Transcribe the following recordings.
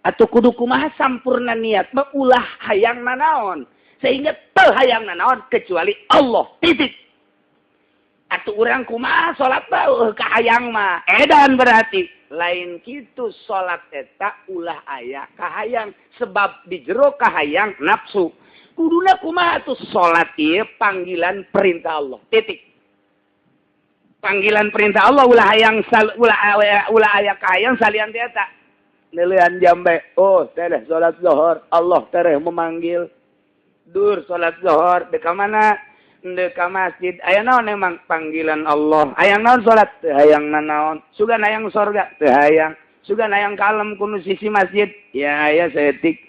Atau kudu kumaha sampurna niat mah? Ulah hayang nanaon, sehingga teu hayang nanaon kecuali Allah, titik. Atau urang kumaha salat mah kahayang mah edan? Berarti lain kitu. Salat eta ulah aya kahayang, sebab di jero kahayang nafsu. Kuduna kumaha tuh salat ieu? Panggilan perintah Allah, titik. Panggilan perintah Allah, ulah hayang sal, ulah ulah aya kahayang salian ti eta. Nelian jambe, oh, tereh salat zuhur, Allah tereh memanggil. Dur salat zuhur, deka mana? Deka masjid. Aya naon emang? Panggilan Allah. Hayang naon salat? Teu hayang nanaon. Sugan hayang sorga? Teu hayang. Sugan hayang kalem kuno sisi masjid. Ya aya saeutik.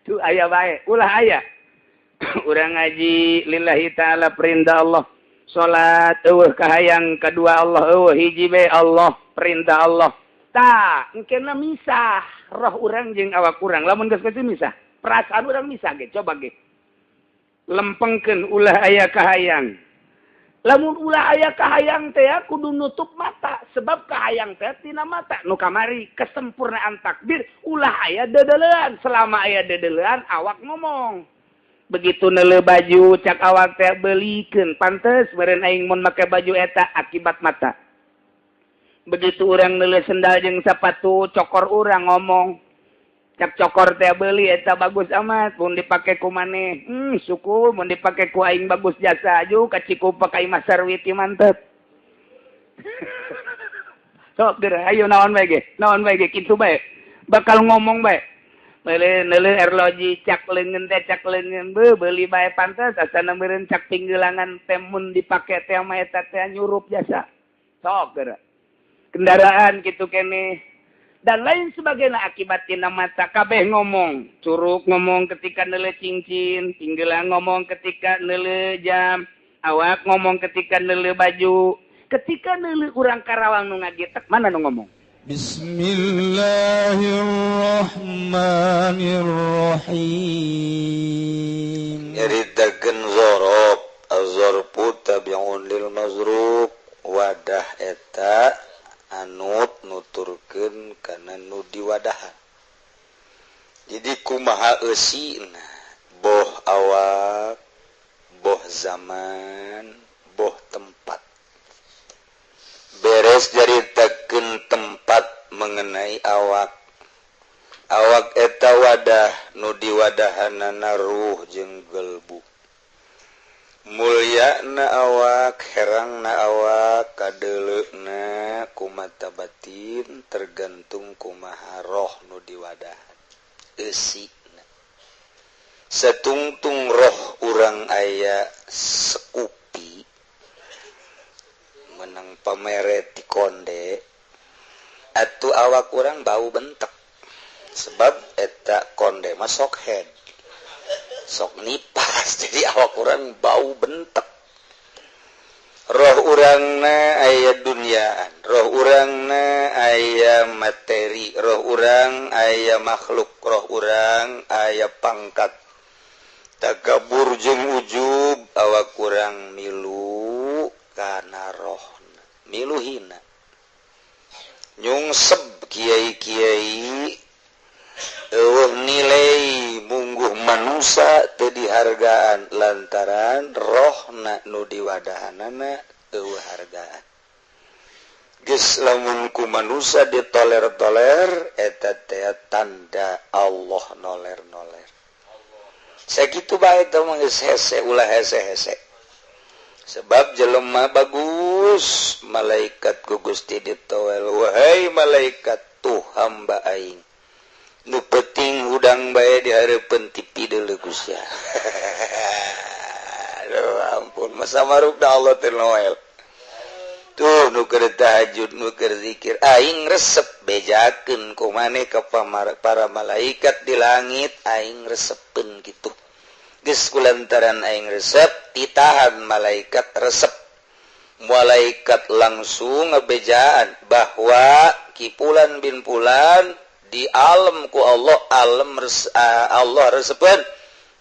Tuh aya bae, ulah aya. Urang ngaji lillahi ta'ala, perintah Allah. Salat euweuh kahayang kedua Allah, euweuh, hiji bae Allah, perintah Allah. Tah, engkena misah roh urang jeung awak urang. Lamun geus kitu misah, perasaan urang misah ge, coba ge. Lempengkeun, ulah aya kahayang. Lamun ulah aya kahayang teh kudu nutup mata, sebab kahayang teh tina mata. Nu kamari kesempurnaan takbir, ulah aya dedelean. Selama aya dedelean, awak ngomong. Begitu neuleu baju, cak awak teh belikeun, pantes meureun aing mun make baju eta, akibat mata. Begitu urang neuleu sendal jeung sepatu, cokor urang ngomong. Cak cokor teh, beli eta bagus amat mun dipake ku maneh. Suku mun dipake ku aing bagus jasa aju ka Cikupa ka Imah Sarwiti mantep. Sok geura, ayo naon bae ge, naon bae ge kitu bae. Bakal ngomong bae. Meuli neuleu erloji, cak leungeun teh, cak leungeun beuh, beuli bae, pantes asana meureun cak pinggelangan teh mun dipake teh mah eta teh nyurup jasa. Sok geura. Kendaraan gitu kene dan lain sebagainya, akibat tina mata kabeh ngomong. Curuk ngomong ketika neuleu cincin, tinggelang ngomong ketika neuleu jam, awak ngomong ketika neuleu baju. Ketika neuleu urang Karawang nu ngagetek, mana nu ngomong? Bismillahirrahmanirrahim. Nyaritakeun zorob, az-zarfu tabi'un lil mazruf. Wadah eta anut nuturkeun kana nu diwadahan. Jadi kumaha eusina, boh awak, boh zaman, boh tempat. Beres nyaritakeun tempat mengenai awak. Awak eta wadah nu diwadahanana ruh jeung gelbu. Mulia na awak, herang na awak, kadeleuna ku mata batin, tergantung kumaha roh nu diwadahan eusina. Setungtung roh urang aya sekupi menang pamere ti konde atuh, awak urang bau bentek, sebab eta konde mah sok head, sok nipas, jadi awak urang bau bentek. Roh urangna aya duniaan, roh urangna aya materi, roh urang aya makhluk, roh urang aya pangkat. Takabur jeung ujub, awak urang milu kana roh, milu hina, nyungsep. Kiai-kiai euweuh nilai, mungguh manusia teu dihargaan lantaran rohna nu diwadahanana euweuh hargaan. Geus lamun ku manusia ditoler-toler, eta teh tanda Allah noler-noler. Sakitu bae teh mah, geus hese, ulah hese-hese, sebab jelema bagus, malaikat ku Gusti ditowel, "Wahai malaikat, tuh hamba aing nu penting hudang bae di hareupeun TV deuleu." Gusti, aduh ampun, masa maruk da Allah teh noel. Tuh nu keur tahajud, nu keur zikir, aing resep. Bejakeun ku maneh ka para malaikat di langit, aing resepeun kitu. Geus kulantaran aing resep, titahan malaikat resep, malaikat langsung ngebejaan bahwa kipulan bin pulan di alam ku Allah, alam res, Allah resepeun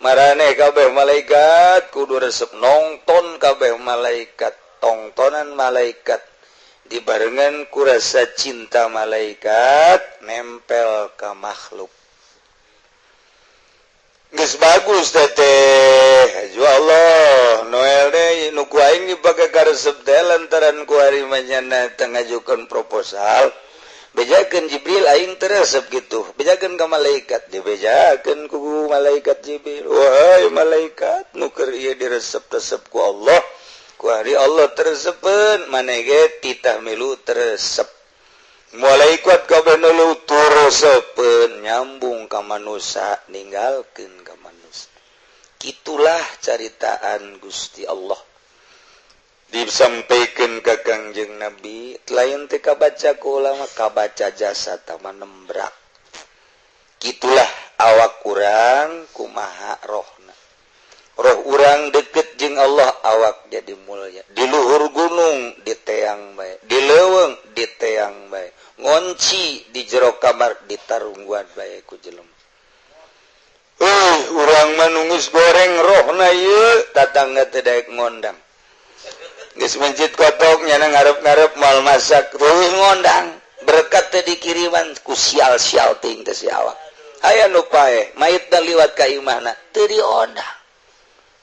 marane. Kabeh malaikat kudu resep, nonton kabeh malaikat, tongtonan malaikat. Dibarengan ku rasa cinta malaikat nempel ka makhluk. Geus bagus teteh. Ju Allah, Noel deui nu ku aing dipake karesep teh lantaran ku ari mah nyana teh ngajukeun proposal. Bejakeun Jibril aing teu resep kitu. Bejakeun ka malaikat, dibejakeun ku malaikat Jibril. Wahai malaikat, nu keur ieu diresep-resep ku Allah. Ku ari Allah teu resepeun, maneh ge titah milu teu resep. Malaikat kabeh nu teu resepeun nyambung ka manusia, ninggalkeun ka manusia. Kitulah caritaan Gusti Allah. Disampaikan ke Kangjeng Nabi, lain teh kabaca ku ulama, kabaca jasa tama nembrak. Kitulah awak urang kumaha rohna. Roh urang deket jeung Allah, awak jadi mulia. Di luhur gunung diteang bae, di leuweung diteang bae, ngonci di jero kamar ditarungguan bae ku jelema. Urang mah nu geus goreng rohna ieu, tatangga teh daek ngondang. Geus mencit kotok nyana ngarep-ngarep moal masak, reuh ngondang. Berkat teh dikiriman ku sial-sial ting teh si awak. Aya nu paeh, mayitna liwat ka imahna, teu diondang.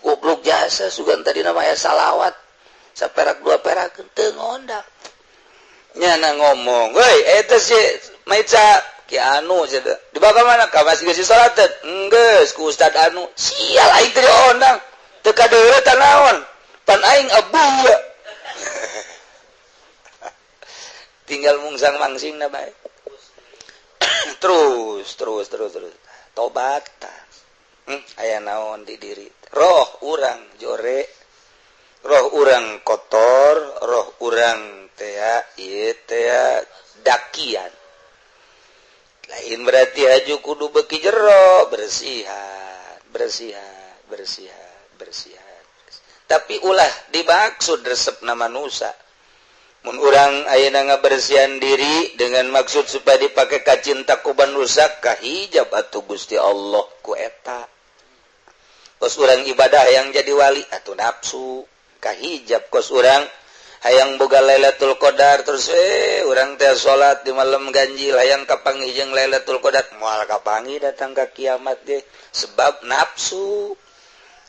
Goblok jasa sugan tadi nama aya salawat. Saperak dua perak teu ngondang. Nyana ngomong, "Woi, eta si mayit saha?" Ki anu cenah. Dibawa ka mana? Ka masjid geus disalateun. Enggeus ku Ustad anu. Sial aing teu diondang. Teu kadeuleu tah naon? Pan aing abu ya. Tinggal mungsang mangsing na bae. Terus terus terus terus. Tobat. Aya naon di diri. Roh urang jore, roh urang kotor, roh urang tea ieu tea dakian. Lain berarti haju kudu beuki jero, bersihan, bersihan, bersihan, bersihan. Tapi ulah dimaksud resepna manusia. Mun urang ayeuna ngabersihan diri dengan maksud supaya dipake ka cinta ku manusia, kahijab atuh Gusti Allah ku eta. Kos urang ibadah yang jadi wali atuh nafsu, kahijab kos urang hayang boga Lailatul Qadar terus urang teh salat di malam ganjil hayang kapanggih jeung Lailatul Qadar, moal kapanggih datang ka kiamat ge sebab nafsu.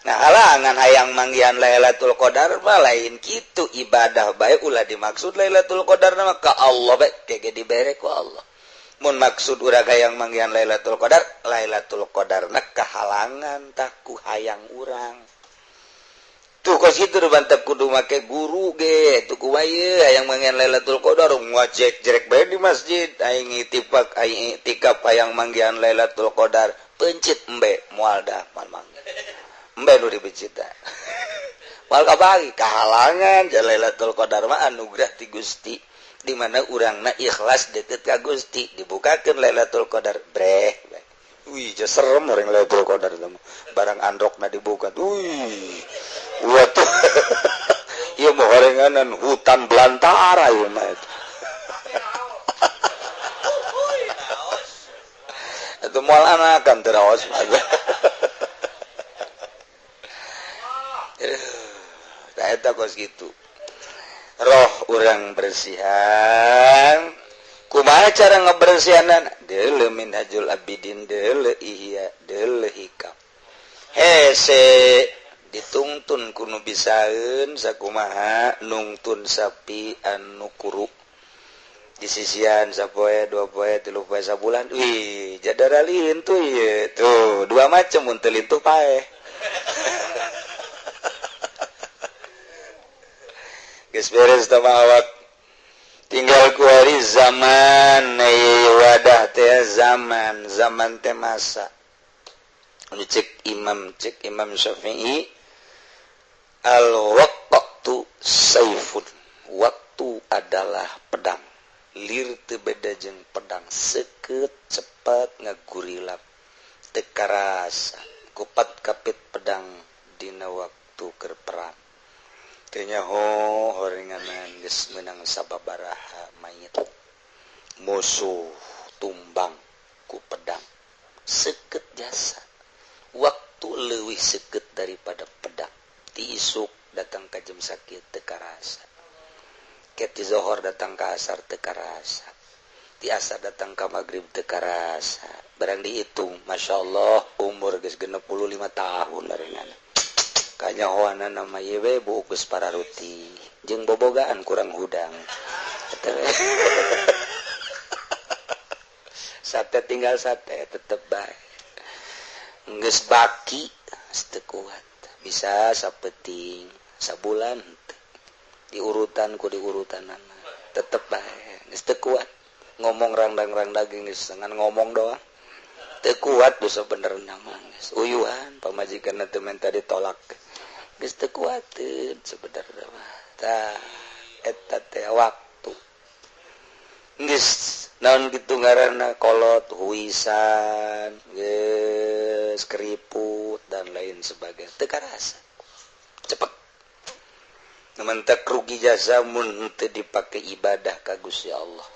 Nah halangan hayang manggihan Lailatul Qadar mah lain kitu ibadah bae ulah dimaksud Lailatul Qadar mah ka Allah bae kege dibere ku Allah. Mun maksud urang hayang manggihan Lailatul Qadar, Lailatul Qadarna kahalangan tah ku hayang urang. Tuh kos kitu bantep kudu make guru ge tuh kumaha hayang manggihan Lailatul Qadar ngajek jerek bae di masjid aing ittifaq aing itikaf hayang manggihan Lailatul Qadar pencit embe moal dah moal manggih. Embe nu dipecita. Moal kabagi kahalangan Lailatul Qadar mah anugerah ti Gusti di mana urangna ikhlas deket ka Gusti dibukakeun Lailatul Qadar breh. Wih, serem orang Lailatul Qadar mah. Barang androkna dibuka. Wih. Waduh. Ieu mah horenganan hutan belantara ieu mah. Itu moal anakan teu raos mah. Nah, eta kos kitu. Roh urang bersihan. Kumaha cara ngebersihanan? Deuleu Minhajul Abidin, deuleu Ihya, deuleu Hikam. Hese ditungtun ku nu bisaeun sakumaha nungtun sapi anu kuru. Di sisian sapoe, dua poe, tilu poe, sabulan. Wih, jadara lintuh ieu. Tuh, dua macam mun teu lintuh paeh. Geus beres tah awak. Tinggal ku hari zaman wadah teh zaman, zaman teh masa. Cek Imam Syafi'i al waqtu saifun. Waktu adalah pedang. Lir teu beda jeung pedang, seukeut cepat ngagurilap. Teu karasa kupat kapit pedang dina waktu keur perang. Teu nyaho horenganan geus meunang sababaraha mayit. Musuh tumbang ku pedang. Seukeut jasa. Waktu leuwih seukeut daripada pedang. Ti isuk datang ka jam sakieu teu karasa. Keti zohor datang ke asar teu karasa, ti asar datang ka maghrib teu karasa. Barang dihitung, Masya Allah, umur geus 65 tahun barengan. Kanyahoana nama ieu we buuk geus pararuti, jeung bobogaan kurang hudang. Sate tinggal sate tetep bae. Geus baki teu kuat. Bisa sapeting, sabulan diurutan ku diurutanana tetep bae geus teu kuat. Ngomong rangdang-rang daging geus ngan ngomong doang. Teu kuat dosa bener nama geus uyuhan pamajikanna teu menta ditolak. Geus teu kuateun sebenarna mah. Tah eta teh waktu. Geus naon kitu ngaranna kolot huisan, geus keriput dan lain sebagainya. Teu karasa. Cepet. Mentek rugi jasa mun teu dipake ibadah ka Gusti Allah.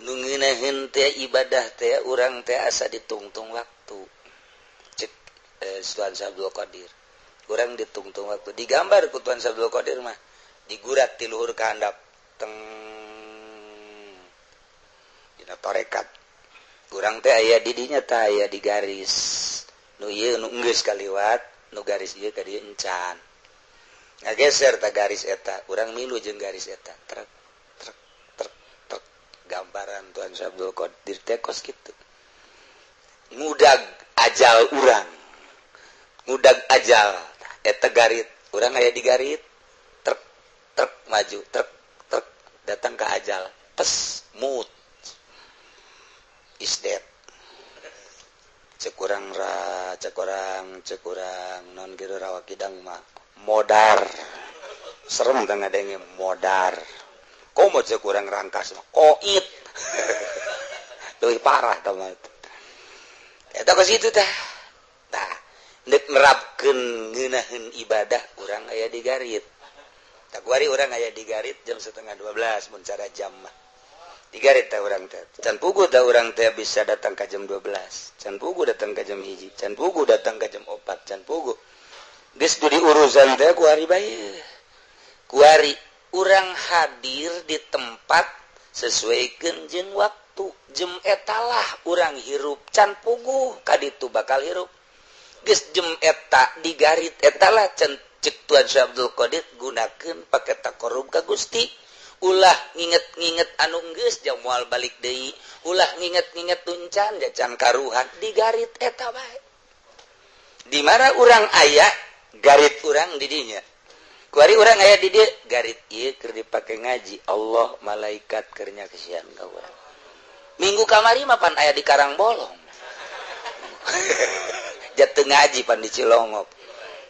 Nu ngeunaheun teh ibadah teh urang teh asa ditungtung waktu. Cek Tuan Abdul Qadir. Urang ditungtung waktu. Digambar ku Tuan Abdul Qadir mah digurat ti luhur ka handap. Teng dina tarekat. Urang teh aya di dinya teh aya di garis. Nu ieu nu geus kaliwat, nu garis ieu ka dieu encan. Ngageser ta garis eta, urang milu jeung garis eta. Trek trek trek trek. Gambaran Tuan Abdul Qadir teh kos kitu. Ngudag ajal urang. Ngudag ajal eta garit, urang aya di garit. Trek trek maju, trek trek datang ke ajal. Pes mut. Is dead. Cekurang ra, cekurang, cekurang non kitu rawa kidang mah. Modar serem teh ngadenge modar komo cek urang rangkas koit leuwih parah tah mah eta ka situ tah tah deuk nerapkeun ngeunaheun ibadah urang aya di garit tah kuari urang aya di garit jam 11:30 mun cara jam mah di garit tah urang teh can puguh tah urang teh bisa datang ka jam 12 can puguh datang ka jam 1 can puguh datang ka jam 4 can puguh geus di urusan teh kuari bae. Kuari urang hadir di tempat sesuaikeun jeung waktu. Jem etalah urang hirup can puguh ka ditu bakal hirup. Geus jem eta digarit etalah can cek Tuan Syekh Abdul Qadir gunakeun pake taqarrub ka Gusti. Ulah nginget-nginget anu geus jam moal balik deui, ulah nginget-nginget tuncan jacan karuhan digarit eta bae. Di mana urang aya garit urang di dinya. Kuari urang aya di dieu garit ieu keur dipake ngaji Allah malaikat keur nyaksian ka urang. Minggu kamari mah pan aya di Karangbolong. Jatuh ngaji pan di Cilongok.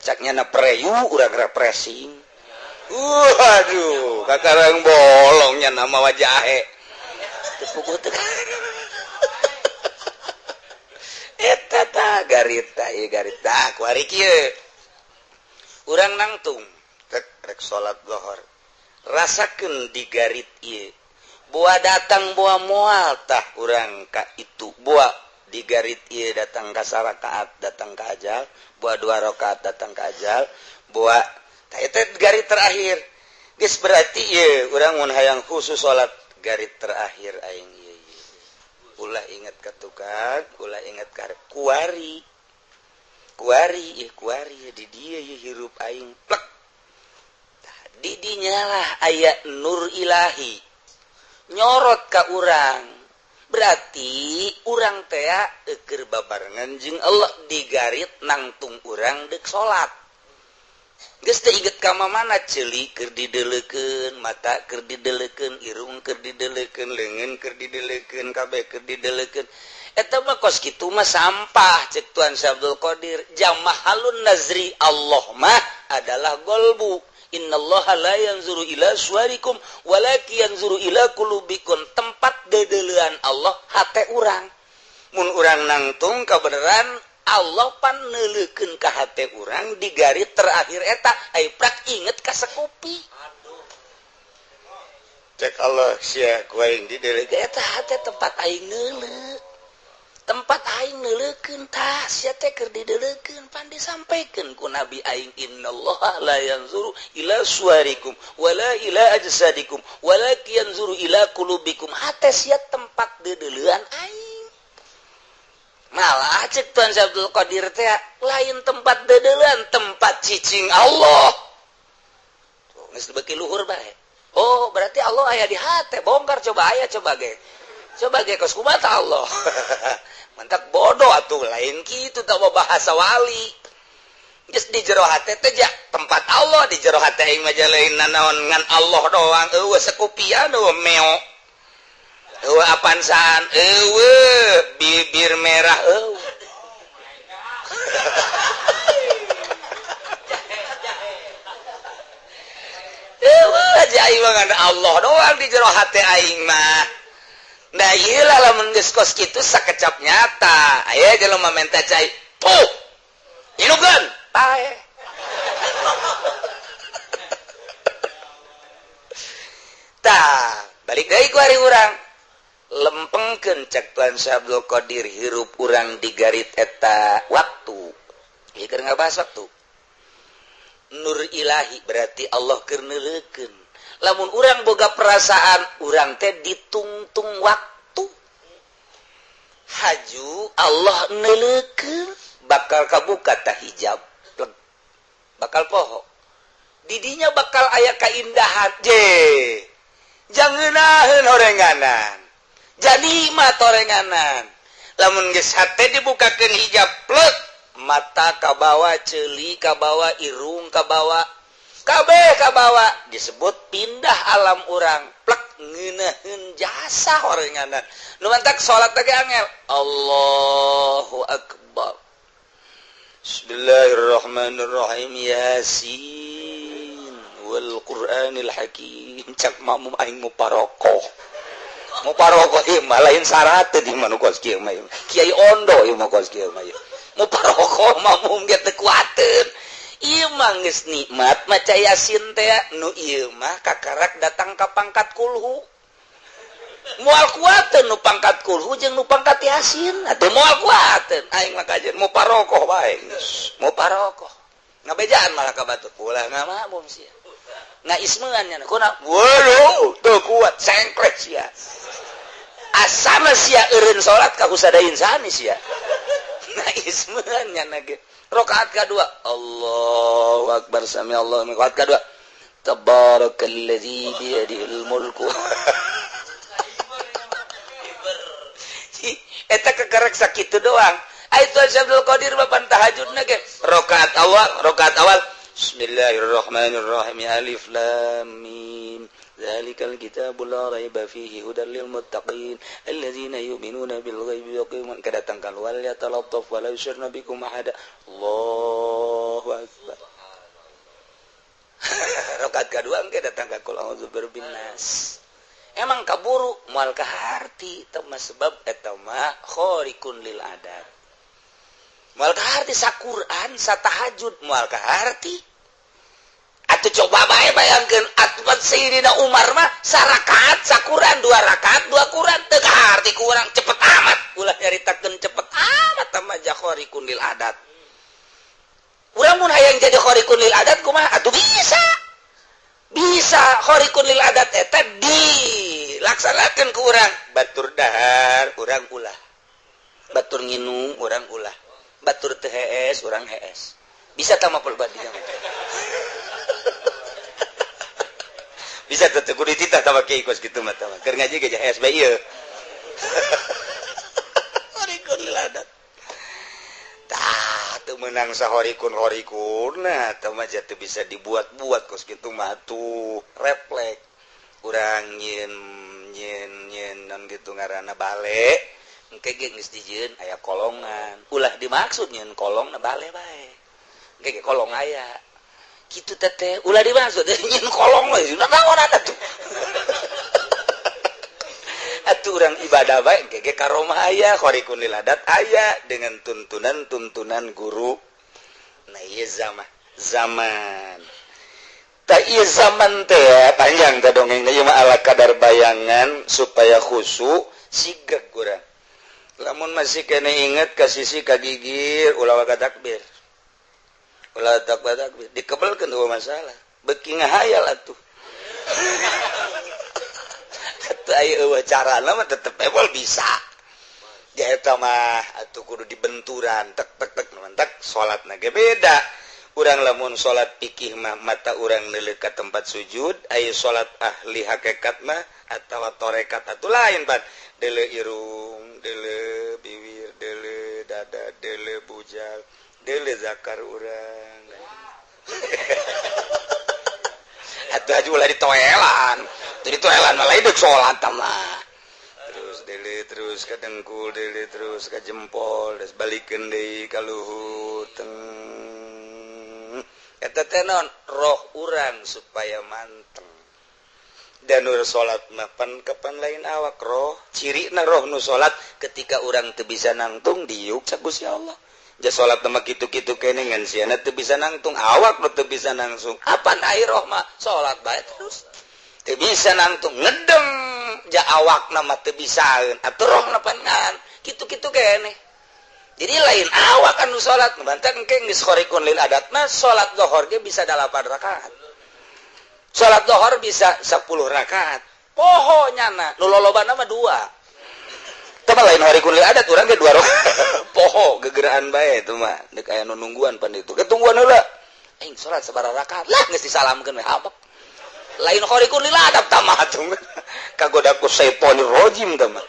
Caknya na preyu urang refreshing. Waduh, ka Karangbolongnya nama wajahe. Teu puguh teu. Eta tah garit tah ieu garit tah kuari kieu. Urang nangtung rek salat zuhur rasakeun di garit ieu boa datang boa moal tah urang ka itu boa di garit ieu datang ka sarakaat datang ka ajal boa dua rakaat datang ka ajal boa tah eta garit terakhir geus berarti ieu urang mun hayang khusus salat garit terakhir aing ieu ulah inget ka tukang ulah inget ka kuari kuari ih kuari di dia ieu hirup aing plek tah di dinyalah aya nur ilahi nyorot ka urang berarti urang teh keur babarengan jeung Allah digarit nangtung urang deuk salat geus teu inget ka mamana ceuli keur dideleukeun mata keur dideleukeun irung keur dideleukeun leungeun keur dideleukeun kabeh keur dideleukeun eta mah kos kitu mah sampah cek Tuan Syekh Abdul Qadir jamahalun nazri Allah mah adalah golbu innallaha la yanzuru ila suwarikum walakin yanzuru ila qulubikum tempat dedeleuan Allah hate urang mun urang nangtung kabeneran Allah pan neuleukeun ka hate urang di garit terakhir eta ai prak inget ka sekupi cek Allah sia ku aing dideuleukeun eta hate tempat aing neuleuh. Tempat aing neuleukeun tah sia teh keur dideuleukeun pan disampaikeun ku Nabi aing innallaha la yanzuru ila suwarikum wala ila ajsadikum walakin yanzuru ila qulubikum. Hate sia tempat deudeulean aing. Malah cek Tuan Abdul Qadir teh lain tempat deudeulean, tempat cicing Allah. Tuh geus beuki luhur bae. Oh, berarti Allah aya di hate. Bongkar coba aya coba ge. Coba ge kos kumaha Allah. Mantap bodoh atuh lain kitu tah bahasa wali. Geus di jero hate teh tempat Allah di jero hate aing mah lain nanaon ngan Allah doang eueuh sekupian eueuh meo. Eueuh apansaan eueuh bibir merah eueuh. Eueuh aja aing mah ngan Allah doang di jero hate aing mah. Nah ieu lah lamun geus kos kitu sakecap nyata. Aya jelema menta cai. Puh. Inukeun. Pae. Tah, balik deui ku ari urang. Lempengkeun cek Tuan Syekh Abdul Qadir hirup urang digarit eta waktu. Ieu keur ngabahas waktu. Nur ilahi berarti Allah keur neuleukeun. Lamun urang boga perasaan urang teh ditungtung waktu. Haju Allah neuleukeun bakal kabuka tah hijab pleg. Bakal poho. Didinya bakal aya kaindahan. Je. Jangeunaheun horenganan. Jadi mah torenganan. Lamun geus hate dibukakeun hijab pleg, mata kabawa, ceuli kabawa, irung kabawa, kabeh kabawa, disebut pindah alam urang plek ngeunaheun jasa horenganan. Nu mantak salat teh angel. Allahu akbar. Bismillahirrahmanirrahim. Yasin wal Qur'anil Hakim. Cak makmum aing muparokoh. Muparokoh ieu mah lain syarat di mah nu kos kieu mah. Kiai ondo ieu mah kos kieu mah. Muparokoh makmum ge teu kuateun. Ieu mah geus nikmat maca Yasin teh nu ieu mah kakarak datang ka pangkat kulhu. Moal kuateun nu pangkat kulhu jeung nu pangkat Yasin. Atuh moal kuateun aing mah kajeun muparokoh bae. Muparokoh. Ngabejaan malah ka batur. Ulah ngamakmum sia. Ngaismeun nya kuna. Waduh, teu kuat sengklek sia. Asana sia eureun salat ka husada insani sia. Ngaismeun nya ge. Rakaat kedua, Allahu akbar sami Allah. Rakaat kedua, tabarakalladzi biyadihil mulku. Eta kekerek sakitu doang. Ai Tuan Abdul Qadir bapan tahajudna ge. Rakaat awal. Bismillahirrahmanirrahim. Alif lam mim. Dzalikal kitabul la raiba fihi hudal lil muttaqin alladzina yu'minuna bil ghaibi wa yuqimuna kedatangkan wal yatalattaf wa la yushirna bikum ahada. Allahu akbar. Rakaat kedua engke datang ka qul a'udzu birabbin nas. Emang kaburu moal kaharti teu mah sebab eta mah khariqun lil adat. Moal kaharti saquran satahajud moal kaharti. Atuh coba bae bayangkeun atuh Sayyidina Umar mah sarakaat sakuran dua rakaat dua kuran teu kaharti kurang cepet amat ulah nyaritakeun cepet amat mah khariqun lil adat. Urang mun hayang jadi khariqun lil adat kumaha atuh bisa. Bisa khariqun lil adat eta dilaksanakeun ku urang. Batur dahar urang ulah. Batur nginum urang ulah. Batur teu hees urang hees. Bisa tah mah pulbadinya. Bisa teh kudu dititah tah kiai kos kitu mah tah. Keur ngaji ge hees bae ieu. Khariqun lil adat. Tah teu meunang sahorikun horikun nah tah mah teu bisa dibuat-buat kos kitu mah tuh refleks. Urang nyeun nyeun nyeun non kitu ngaranna bale engke ge geus dijieun aya kolongan. Ulah dimaksud nyeun kolongna bale bae. Engke ge kolong aya. Kitu teh ulah dimaksud nyeun kolong we naon atuh. Atuh urang ibadah bae engke ge karomah aya khariqun lil adat aya dengan tuntunan-tuntunan guru. Nah ieu zaman. Tah ieu zaman teh panjang teh dongeng ieu mah ala kadar bayangan supaya khusyuk sigeg urang. Lamun masih kena inget ke sisi ka gigir, ulah waka takbir, ulah takbir, takbir dikebelkeun, euweuh masalah. Beki ngahayal atuh. Atuh aya euweuh carana mah tetep ebol bisa. Ja eta mah atuh kudu dibenturan tek tek tek mantak salatna ge beda. Urang lamun salat fikih mah mata urang neuleuh ka tempat sujud, aya salat ahli hakikat mah atawa torekat atuh lain pan. Deuleu irung, deuleu bibir, deuleu dada, deuleu bujal, deuleu zakar urang. Atuh aja ulah ditoelan. Teu ditoelan mah lain deuk salat mah. Terus deuleu terus ka dengkul, deuleu terus ka jempol, terus balikeun deui ka luhur teng. Eta teh naon? Roh urang supaya manteng. Dan nur salat mah pan kapan lain awak roh, cirina roh nu salat ketika urang teu bisa nangtung diuk cak Gusti Allah. Ja salat mah kitu-kitu kene ngan siana teu bisa nangtung, awak nu teu bisa nangtung. Apan ai roh mah salat bae terus. Teu bisa nangtung ngedeng ja awakna mah teu bisaeun, atuh rohna pan ngan kitu-kitu kene. Jadi lain awak anu salat, bantak engke geus khariqun lil adat mah salat zuhur ge bisa 8 rakaat. Salat zuhur bisa 10 rakaat. Poho nyana, nu lolobana mah 2. Teu mah lain khariqun lil adat urang ge 2 rakaat. Poho gegeraan bae itu mah, deuk aya nu nungguan pan itu. Ketungguan heula. Aing salat sabaraha rakaat lah geus disalamkeun we habek. Lain khariqun lil adat tah mah atuh. Kagoda ku syaithanir rajim tah mah.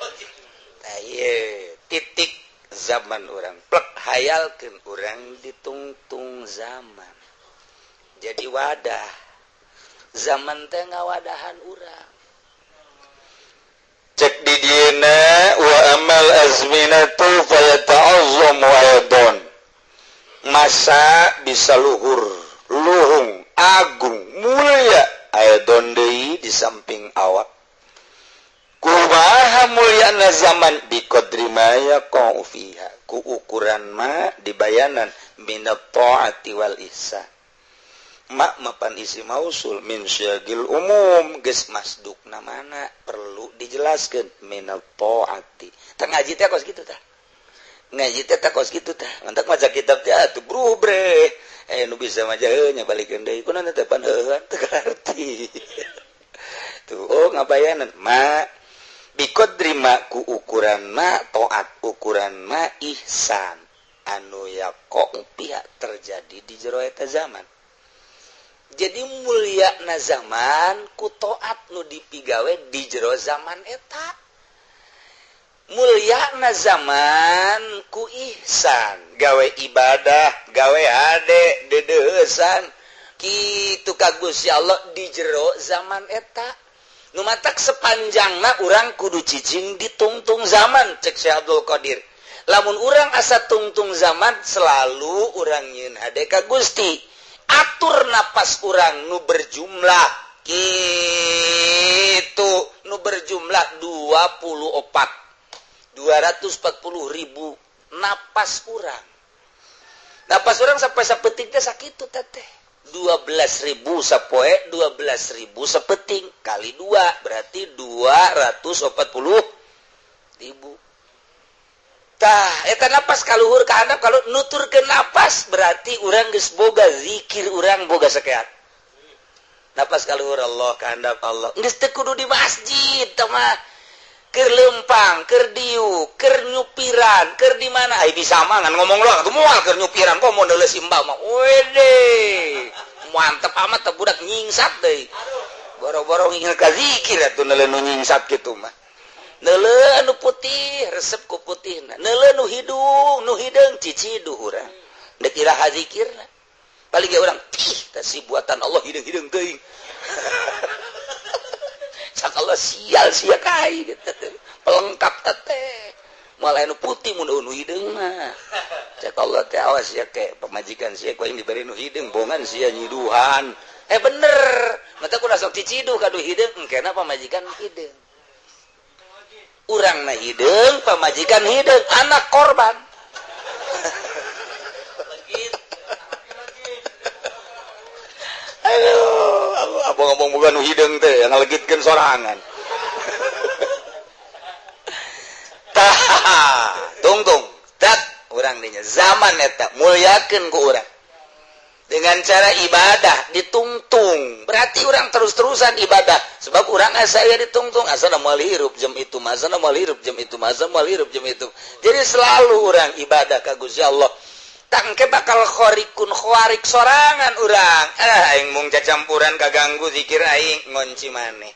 Tah ieu titik zaman urang plek hayalkeun urang ditungtung zaman. Jadi wadah zaman teh ngawadahan urang. Cek di dieuna wa amal azminatu fayata'azzamu aidon. Masa bisa luhur, luhung, agung, mulia aidon deui di samping awak. Kumaha mulyana zaman biqadri ma yaqa'u fiha, ku ukuran ma dibayanan minat ta'ati wal ihsan. Mak mapan isi mausul min syagil umum geus masdukna mana perlu dijelaskeun minat ta'ati. Tah ngaji teh kos kitu tah. Ngaji teh tah kos kitu tah. Mantak maca kitab teh atuh bruh bre. Nu bisa mah heuh nya balikeun deui kunaon teh pan heueuhan teu ngarti. Tuh oh ngabayanan ma biqadri ma ku ukuran ma taat ukuran ma ihsan anu yaqo pihak terjadi di jero eta zaman. Jadi mulia na zaman ku taat nu dipigawe di jero zaman eta. Mulia na zaman ku ihsan gawe ibadah gawe hade dedeusan kitu ka Gusti Allah di jero zaman eta. Nu matak sepanjangna urang kudu cicing ditungtung zaman cek Syekh Abdul Qadir. Lamun urang asa tungtung zaman selalu urang nyieun hade ka Gusti. Atur napas urang nu berjumlah kitu nu berjumlah 24 240.000 napas urang. Napas urang sampai sapeting teh sakitu teteh. 12.000 sapoe, 12.000 sepeting kali 2 berarti 240.000. Tah eta napas kaluhur ka handap kalau nuturkeun napas berarti urang geus boga zikir urang boga sakeat. Napas kaluhur Allah ka handap Allah. Geus teu kudu di masjid tah mah. Keur leumpang, keur diuk, keur nyupiran, keur di mana? Ai bisa mah ngan ngomong doang atuh moal keur nyupiran komo neuleus imbah mah. Wede. Mantep amat teh budak nyingsat deui. Boro-boro nginget ka zikir atuh neuleun nu nyingsat kitu mah. Neuleun anu putih resep ku putihna. Neuleun nu hidung, nu hideung ciciduh urang. Deuk iraha zikirna. Paling ge urang ih teh si buatan Allah hideung-hideung teuing. Cak Allah sial sia kai gitu. Pelengkap teh. Malah nu putih mun nu hideung mah. Cak Allah teh awas sia ke pamajikan sia ku aing diberi nu hideung bongan sia nyiduhan. Bener. Mata ku sok ciciduh ka nu hideung engkena pamajikan hideung. Urang na hideung, pamajikan hideung, anak korban. Aduh, abang-abang bukan nu hideung teh yang ngalegitkeun sorangan. Tah, urang dinya zaman eta muliakeun ku urang dengan cara ibadah ditungtung. Berarti orang terus-terusan ibadah sebab orang asa ya ditungtung, asa moal hirup jam itu, masa moal hirup jam itu, masa moal hirup jam itu. Jadi selalu orang ibadah ka Gusti Allah. Tangke bakal khorikun khawarik sorangan urang. Ah, aing mung cacampuran kaganggu zikir aing ngonci maneh.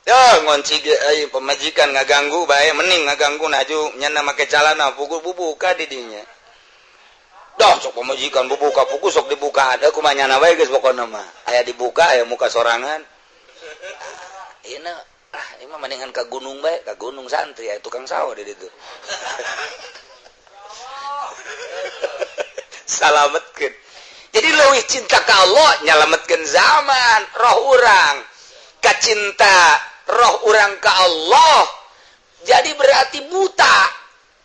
Yo ngonci ge aing pemajikan ngaganggu bae, mending ngaganggu naju nyana make calana pukul bubuka di dinya. Dah sok pemajikan bubuka puku sok dibuka ada kumaha nyana wae geus pokona mah. Aya dibuka aya muka sorangan. Ieu ah ieu mah mendingan ka gunung bae, ka gunung santri aya tukang sawah di ditu. Salametkeun. Jadi leuwih cinta ka Allah nyalametkeun zaman roh urang. Kacinta roh urang ka Allah. Jadi berarti buta,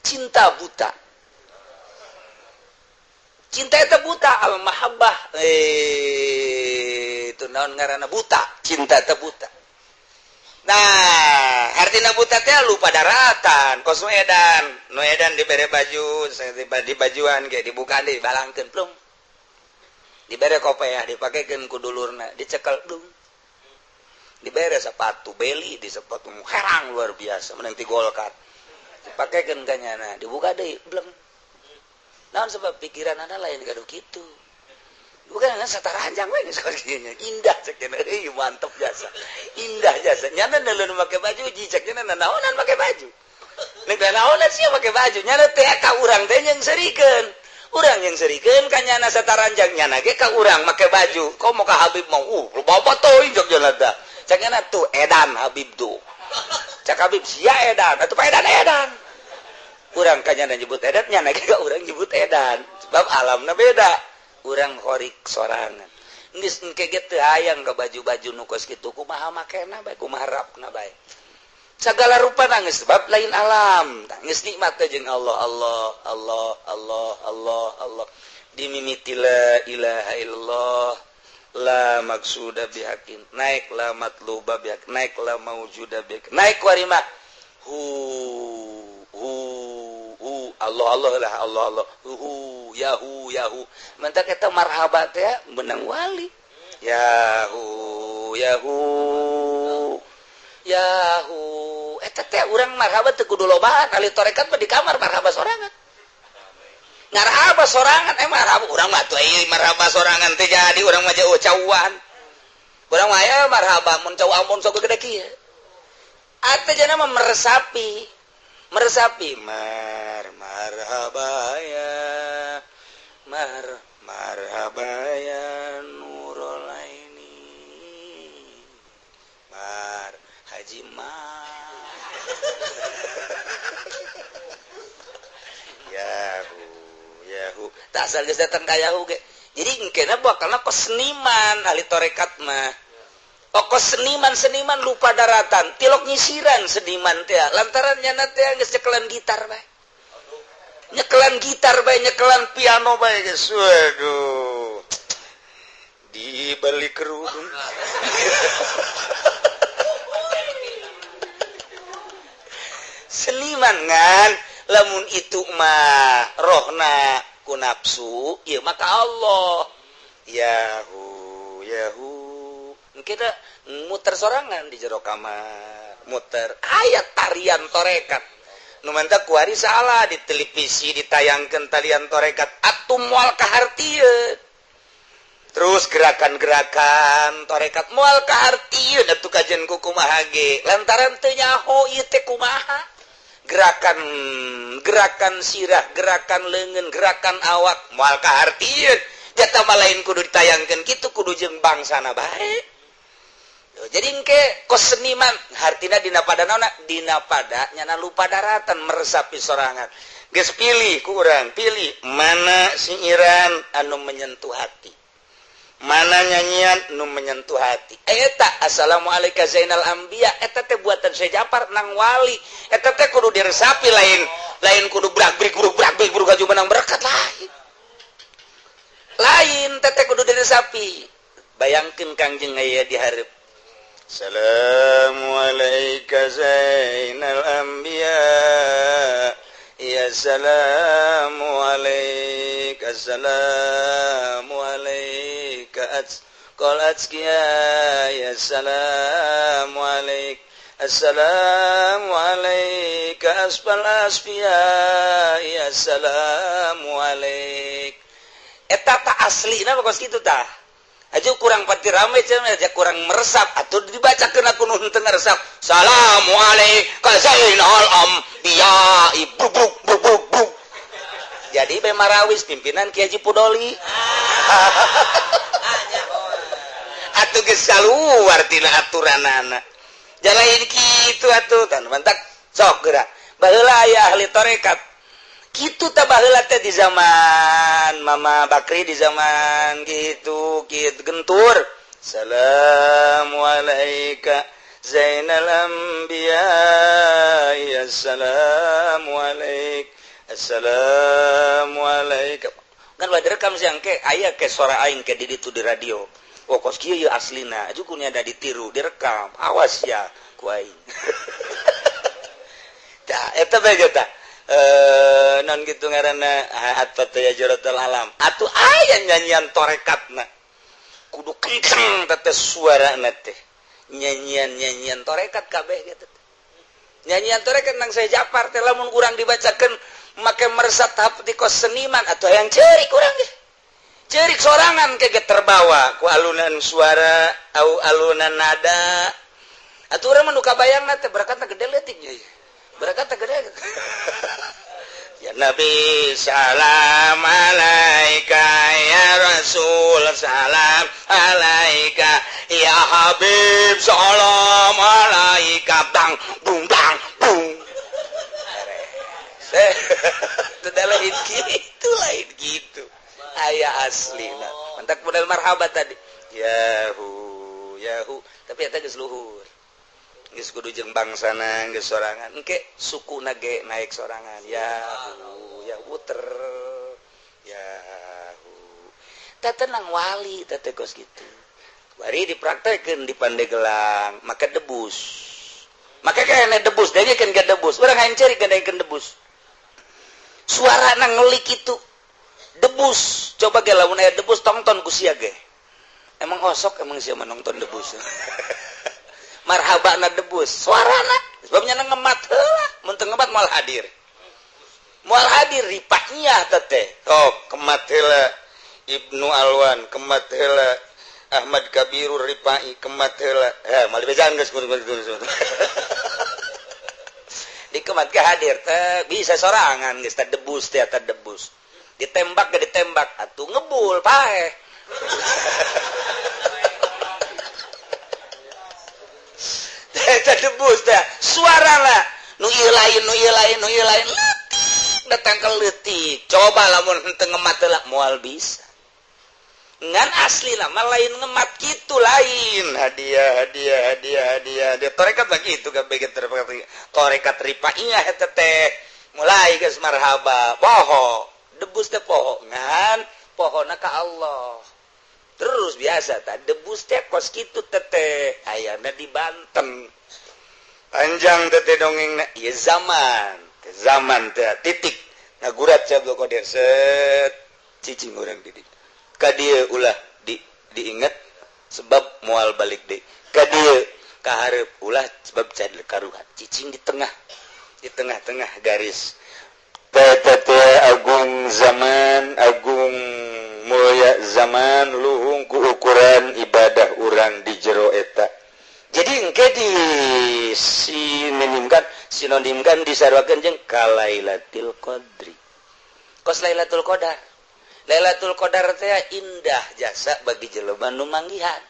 cinta buta. Cinta itu buta, al mahabbah itu naon ngaranna buta, cinta teh buta. Nah, artina buta teh lupa daratan, kos nu edan, nu edan dibere baju, di bajuan ge dibuka deui balangkeun plung. Dibere kopeah dipakekeun ku dulurna, dicekel plung. Dibere sepatu beli di sepatu herang luar biasa menang ti Golkar. Dipakekeun ka nyana, dibuka deui bleng. Naon sebab pikiran anda lain gaduh kitu. Bukan sataranjang we geus indah cek cenah euy mantep jasa. Indah jasa. Nyana neuleuh make baju ji cek cenah naonan make baju. Nek naonan sia make baju nyana teh ka urang teh yang serikeun. Urang yang serikeun ka nyana sataranjang nyana ge ka urang make baju. Komo ka Habib mau loba teuing cek cenah tah. Cek cenah tuh edan Habib tuh. Cek Habib sia edan atuh edan edan. Urang ka nyana nyebut edan nyana ge ka urang nyebut edan. Sebab alamna beda. Urang horik sorangan geus engke ge teu hayang ka baju-baju nu kos kitu kumaha makena bae kumaha rapna bae sagala rupa geus sebab lain alam geus nikmat teh jeung Allah Allah Allah Allah Allah Allah dimimiti la ilaha illallah la maksuda bihakin naik la matluba bihak naik la maujuda bihak naik warima hu hu hu Allah Allah lah Allah Allah hu yahu yahu mentak eta marhaba teh menang wali yahu yahu yahu eta teh urang marhaba teu kudu lobaan ahli tarekat mah di kamar marhaba sorangan ngarhaba sorangan marhaba urang mah tuh euy marhaba sorangan teh jadi urang mah jauh cauan urang mah aya marhaba mun cau ampun sok gede kieu atuh jana mah meresapi meresapi mar marhaba ya mar marhaba ya nurul aini mar haji mar yahu yahu tak asal geus datang ka yahu ge jadi engkena bakalna keseniman ahli tarekat mah pokok seniman-seniman lupa daratan tilok nyisiran seniman teh lantaran nyana teh geus nyekelan gitar bae nyekelan gitar bae nyekelan piano bae geus waduh dibeli kerudung seniman ngan lamun itu mah rohna ku nafsu ieu mah ka Allah yahu yahu kita muter sorangan di jero kamar muter ayat tarian torekat nu mantap kuari salah di televisi ditayangkeun tarian torekat atuh moal kahartieun terus gerakan-gerakan torekat moal kahartieun atuh kajian ku kumaha ge lantaran teu nyaho ieu teh kumaha gerakan gerakan sirah gerakan leungeun gerakan awak moal kahartieun jata mah lain kudu ditayangkeun kitu kudu jeung bangsana bae. Jadi engke kos seniman hartina dina pada naona dina pada nyana lupa daratan meresapi sorangan geus pilih ku urang pilih mana sinyiran anu menyentuh hati mana nyanyian nu menyentuh hati eta assalamualaikum zainal anbiya eta teh buatan Syekh Japar nang wali eta teh kudu diresapi lain lain kudu brak-brik brak-brik gaju menang berkat lain lain teh kudu diresapi bayangkeun Kangjeng aya di hareup Assalamualaikum zainal anbiya ya Assalamu alaik, assalamu alaika qal atskiya ya assalamu alaik, assalamu alaika asfal asfiya ya assalamu alaik. Eta ta aslina kos kitu tah. Aja kurang pati rame cenah, aja kurang meresap atau dibacakeun aku nu henteu ngaresap. Salamu alaika zainal anbiya bruk bruk bruk bruk bruk. Jadi be marawis pimpinan Ki Haji Pudoli. Atuh geus kaluar tina aturanana. Jalain kitu atuh kan mantak sok geura. Baheula aya ahli tarekat. Kitu tah baheula teh di zaman Mama Bakri, di zaman gitu kitu gentur. Assalamu alaika zainal anbiya ya assalamu alaik, assalamu alaika. Kan bae direkam siang ke aya ke suara aing ke di ditu di radio. Oh kos kieu ye aslina, aju kunya ada ditiru, direkam. Awas ya ku aing. Tah eta bae tah. Non gitu ngaranna atau teh jaratul alam. Atuh aya nyanyian torekatna. Kudu kenceng teh suarana teh. Nyanyian-nyanyian torekat kabeh gitu. Nyanyian torekat nang saya Japar teh lamun urang dibacakeun make meresap tahap di kos seniman atau yang ceurik urang ge. Ceurik sorangan ke terbawa ku alunan suara au alunan nada. Atuh urang mah nu kabayangna teh berakatna gede leutik nya. Berakatna gede. Ya Nabi salam alaika ya Rasul salam alaika ya Habib salam alaika bang bung bang bung. Tidak lain gitu, lain gitu. Aya asli nah. Mantak model marhaba tadi. Yahu yahu, tapi eta geus luhur. Geus kudu jeung bangsana geus sorangan. Engke sukuna ge naik sorangan. Yahu yahu ter yahu. Tah tenang wali teh teh kos kitu. Bari dipraktekeun di Pandeglang, make debus. Make kene debus, dengekeun ge debus. Urang hayang ceurik dengekeun debus. Suarana ngelik itu. Debus, coba ge lamun aya debus tongton ku sia ge. Emang osok emang sia menonton debus. Marhaba na debus, suarana sebabnya na ngemat heula, mun teu ngemat moal hadir. Moal hadir ripaknya teh. Oh, kemat heula Ibnu Alwan, kemat heula Ahmad Kabirur Ripai, kemat heula. Heh, moal dibejaan geus kudu. Dikemat ke hadir teh bisa sorangan geus teh debus teh eta debus. Ditembak ge ditembak atuh ngebul paeh. Eta debus teh suarana nu ieu lain nu ieu lain nu ieu lain leutik datang ke leutik. Coba lamun henteu ngemat heula moal bisa. Ngan asli mah lain ngemat kitu lain. Hadiah hadiah hadiah hadiah. Dia tarekat lagi itu kabeh ge tarekat ripaiyah eta teh. Mulai geus marhaba poho. Debus teh poho ngan pohona ka Allah. Terus biasa tah debus teh kos kitu teteh ayana di Banten. Panjang teteh dongengna ieu zaman. Zaman teh titik ngagurat Syekh Abdul Qadir set cicing urang di dieu. Ka dieu ulah di diinget sebab moal balik deui. Ka dieu ka hareup ulah sebab cadel karuhan. Cicing di tengah. Di tengah-tengah garis. PTT agung zaman, agung mulia zaman, luhung ku ukuran ibadah urang di jero eta. Jadi engke di sinonimkan, sinonimkan disaruakeun jeung kalailatil qadri. Kos Lailatul Qadar. Lailatul Qadar teh indah jasa bagi jelema nu manggihan.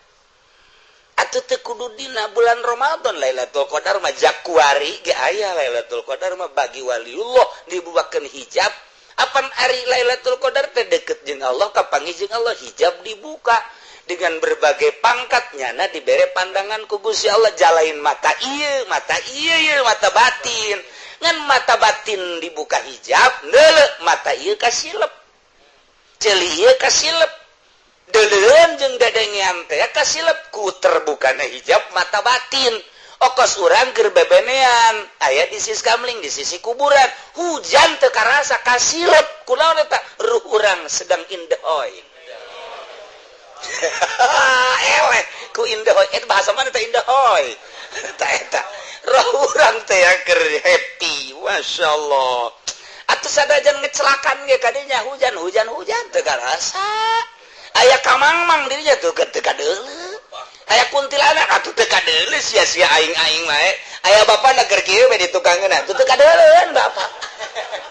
Atuh teu kudu dina bulan Ramadan Lailatul Qadar mah jakuari ge aya Lailatul Qadar mah bagi waliullah dibukakeun hijab. Apan ari Lailatul Qadar teh deket jeung Allah, kapanggih jeung Allah, hijab dibuka dengan berbagai pangkatnya na dibere pandangan ku Gusti Allah jalain mata ieu, mata ieu ieu mata batin. Ngan mata batin dibuka hijab, neuleuh mata ieu kasilep. Ceuli ieu kasilep. Deleuan jeung dedengean teh kasilep ku terbukana hijab mata batin. Okos urang keur bebenean aya di sisi kamling, di sisi kuburan, hujan teu karasa, kasilep. Kunaon eta? Ruh urang sedang indehoy. Eleh ku indehoy. Eta bahasa mana teh, indehoy? Eta eta roh urang teh keur happy, masyaallah. Atuh sadajan ngecelakan ge kadinya hujan, hujan, hujan teu karasa. Aya kamangmang dirinya tuh teu kadeuleu, aya kuntilanak atuh teu kadeuleu, sia-sia aing-aing wae. Aya bapak na keur kieu we di tukangeun, atuh teu kadeuleun bapak,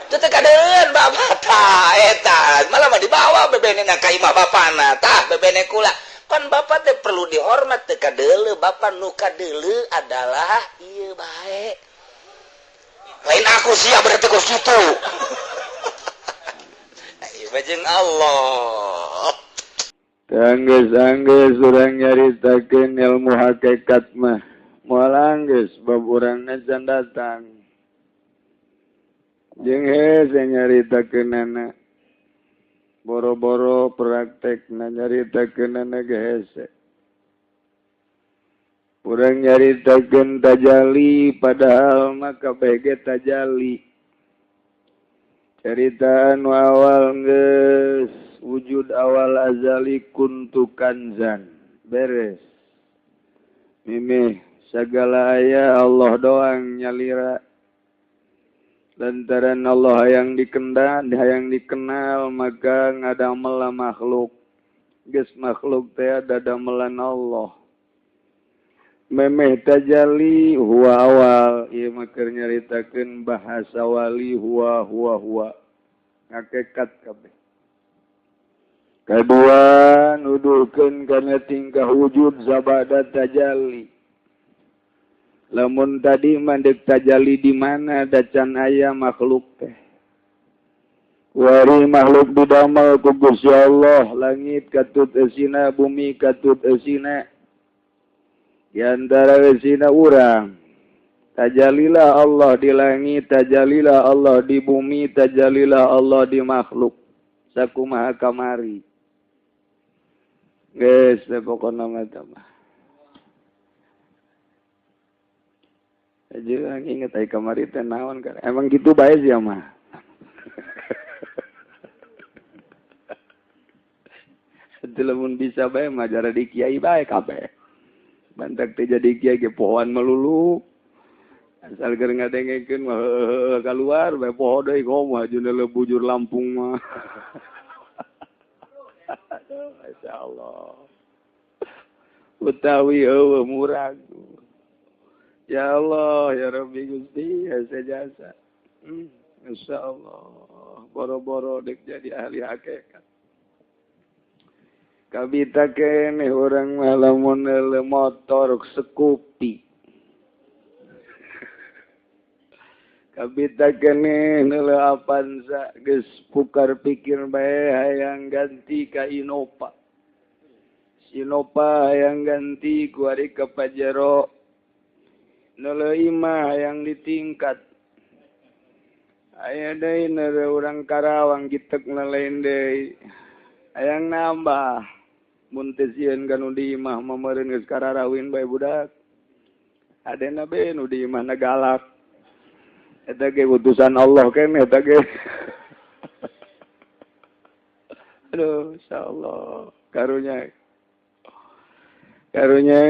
teu teu kadeuleun bapak. Tah, eta malah mah dibawa bebenena ka imah bapana. Tah, bebene kula kan bapak teh perlu dihormat, teu kadeuleu bapak. Nu kadeuleu adalah ieu bae, lain aku sia. Berarti kos kitu. Ayo jeung Allah. Anggeus, anggeus urang nyaritakeun ilmu hakikat mah moal anggeus, bab urangna can datang jeung hese nyaritakeunana, boro-boro praktekna, nyaritakeunana ge hese. Urang nyaritakeun tajali, padahal mah kabeh ge tajali. Cerita anu awal geus wujud awal azali, kuntu kanzan, beres. Mimih segala aya Allah doang nyalira. Lantaran Allah yang dikendal, yang dikenal, maka ngadamel makhluk. Geus makhluk teh ada damelan Allah. Memeh tajali huwa awal, ieu mah keur nyaritakeun bahasa wali, huwa huwa huwa. Ngakekat kabeh. Kedua, nuduhkeun kana tingkah wujud sabada tajalli. Lamun tadi mandek tajalli di mana, da can aya makhluk teh. Wari makhluk didamel ku Gusti Allah, langit katut eusina, bumi katut eusina. Di antara eusina urang. Tajalilah Allah di langit, tajalilah Allah di bumi, tajalilah Allah di makhluk. Sakumaha kamari. Geus teh pokona mah teh mah. Aja inget ai kamari teh naon kan. Emang gitu bae sih mah. Lamun bisa bae mah jara di kiai bae kabeh. Bantak teh jadi kiai ge pohoan melulu. Asal keur ngadengekeun mah keluar bae, poho deui komo hajeuna bujur Lampung mah. Aduh, masyaallah. Utawi eueuh murag. Ya Allah, ya Rabbi Gusti, ya jasa. Masya Allah, boro-boro dek jadi ahli hakikat. Kabita keneh urang mah lamun motor Scoopy. Kabita keneh neuleuh Avanza geus pukar pikir bae hayang ganti ka Innova. Innova hayang ganti ku ari ka Pajero. Neuleuh imah hayang ditingkat. Aya deui neuleuh urang Karawang gitek lain deui. Hayang nambah. Mun teu sieun ka nu di imah mah meureun geus kararawin bae budak. Adena be nu di imahna galak. Eta ge utusan Allah keneh eta ge. Aduh, insyaallah karunya. Karunya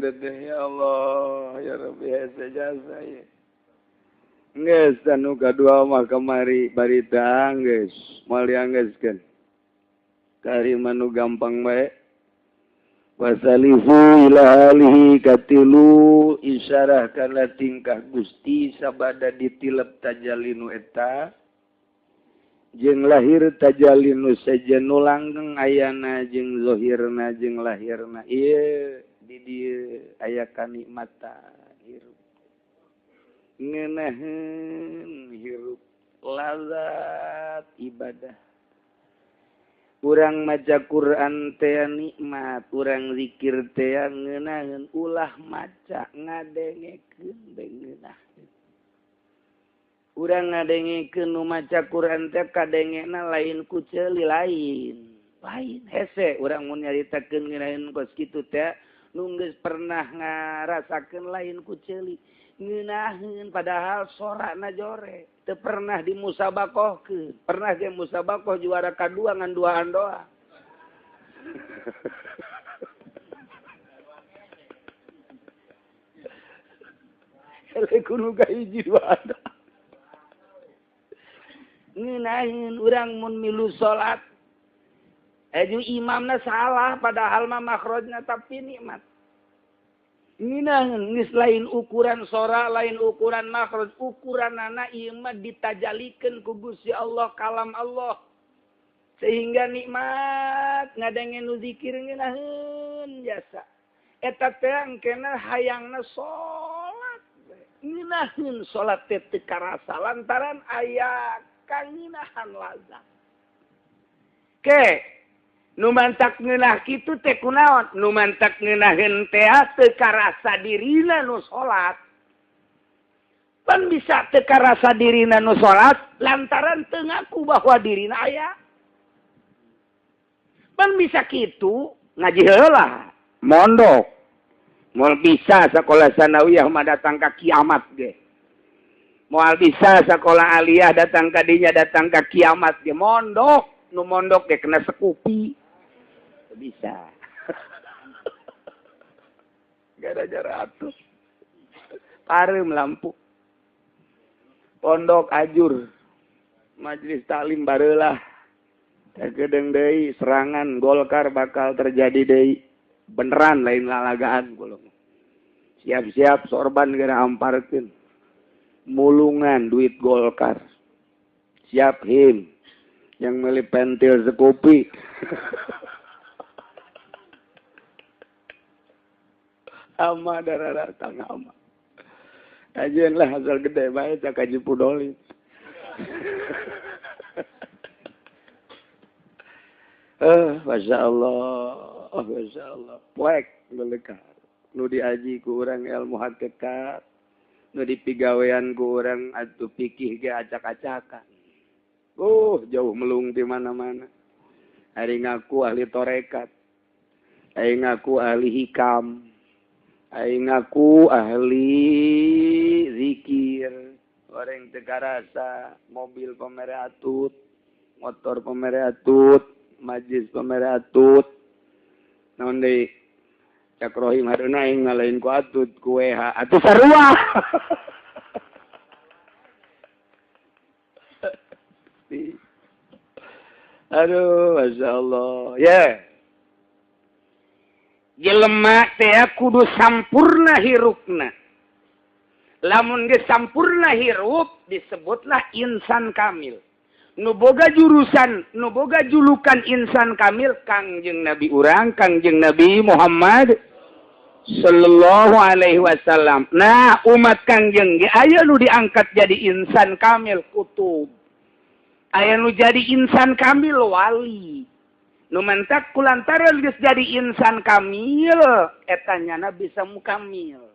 dedeh ya Allah, ya Rabbi hese jasa ya. Geus anu kadua mah kamari barita geus moal dianggeuskeun. Kari manu gampang bae. Wasalihu ila alihi katilu isyarah kana tingkah Gusti sabada ditilep tajalinu eta jeung lahir tajalinu sejen nu langgeng ayana jeung zahirna jeung lahirna ieu di dieu aya kanikmatan hirup, ngeunaheun hirup, lazat ibadah. Urang maca Quran teh nikmat, urang zikir teh ngeunaheun, ulah maca ngadengekeun bae ngeunaheun. Urang ngadengekeun nu maca Quran teh kadengena lain ku ceuli, lain. Lain hese urang mun nyaritakeun ngeunaheun kos kitu teh. Nu geus pernah ngarasakeun lain ku ceuli. Ngeunaheun padahal sorana jore. Teu pernah dimusabakohkeun. Pernah ge musabakoh juara kadua ngan duaan doa. Eleh kudu ka hiji duaan doa. Ngeunaheun urang mun milu salat. Aju imamna salah padahal mah makhrajna tapi nikmat. Ngeunaheun geus lain ukuran sora, lain ukuran makhraj, ukuranana ieu mah ditajalikeun ku Gusti Allah kalam Allah. Sehingga nikmat ngadenge nu zikir ngeunaheun jasa. Eta teh engkena hayangna salat. Ngeunaheun salat teh teu karasa lantaran aya kangeunahan lazat. Ke nu mantak ngeunah kitu teh kunaon? Nu mantak ngeunaheun teh teu karasa dirina nu salat. Pan bisa teu karasa dirina nu salat lantaran teu ngaku bahwa dirina aya. Pan bisa kitu ngaji heula, mondok. Moal bisa sakola sanawiyah mah datang ka kiamat ge. Moal bisa sakola aliyah datang ka dinya datang ka kiamat ge mondok. Nu mondok ge kena sekupi. Bisa. Gara-gara atuh. Pareum lampu. Pondok ajur. Majelis taklim bareulah. Kagedeng deui serangan Golkar bakal terjadi deui. Beneran lain lalagaan golong. Siap-siap sorban gara amparkeun. Mulungan duit Golkar. Siap him yang meli pentil sekupi. Ama darah datang ama. Kajian lah asal gede bae cak kaji pudoli. Masya Allah, oh, Masya Allah. Poek melekar. Nu diaji ku urang ilmu hakikat, nu dipigawean ku urang atuh pikih ge acak-acakan. Jauh melung di mana-mana. Ari ngaku ahli torekat, ari ngaku ahli hikam, ari ngaku ahli zikir. Orang teu karasa mobil pamere atut, motor pamere atut, majlis pamere atut. Naon deui? Cak Rohim hareuna aing ngalain ku atut ku WH atuh sarua. Aduh, Masya Allah. Ya. Yeah. Jelema teh kudu sampurna hirupna. Lamun geus sampurna hirup disebutlah insan kamil. Nu boga jurusan, nu boga julukan insan kamil Kangjeng Nabi urang, Kangjeng Nabi Muhammad sallallahu alaihi wasallam. Nah, umat Kangjeng ge aya nu diangkat jadi insan kamil kutub. Aya nu jadi insan kamil wali. Nu mantak kulantaran geus jadi insan kamil eta nyana bisa mukamil.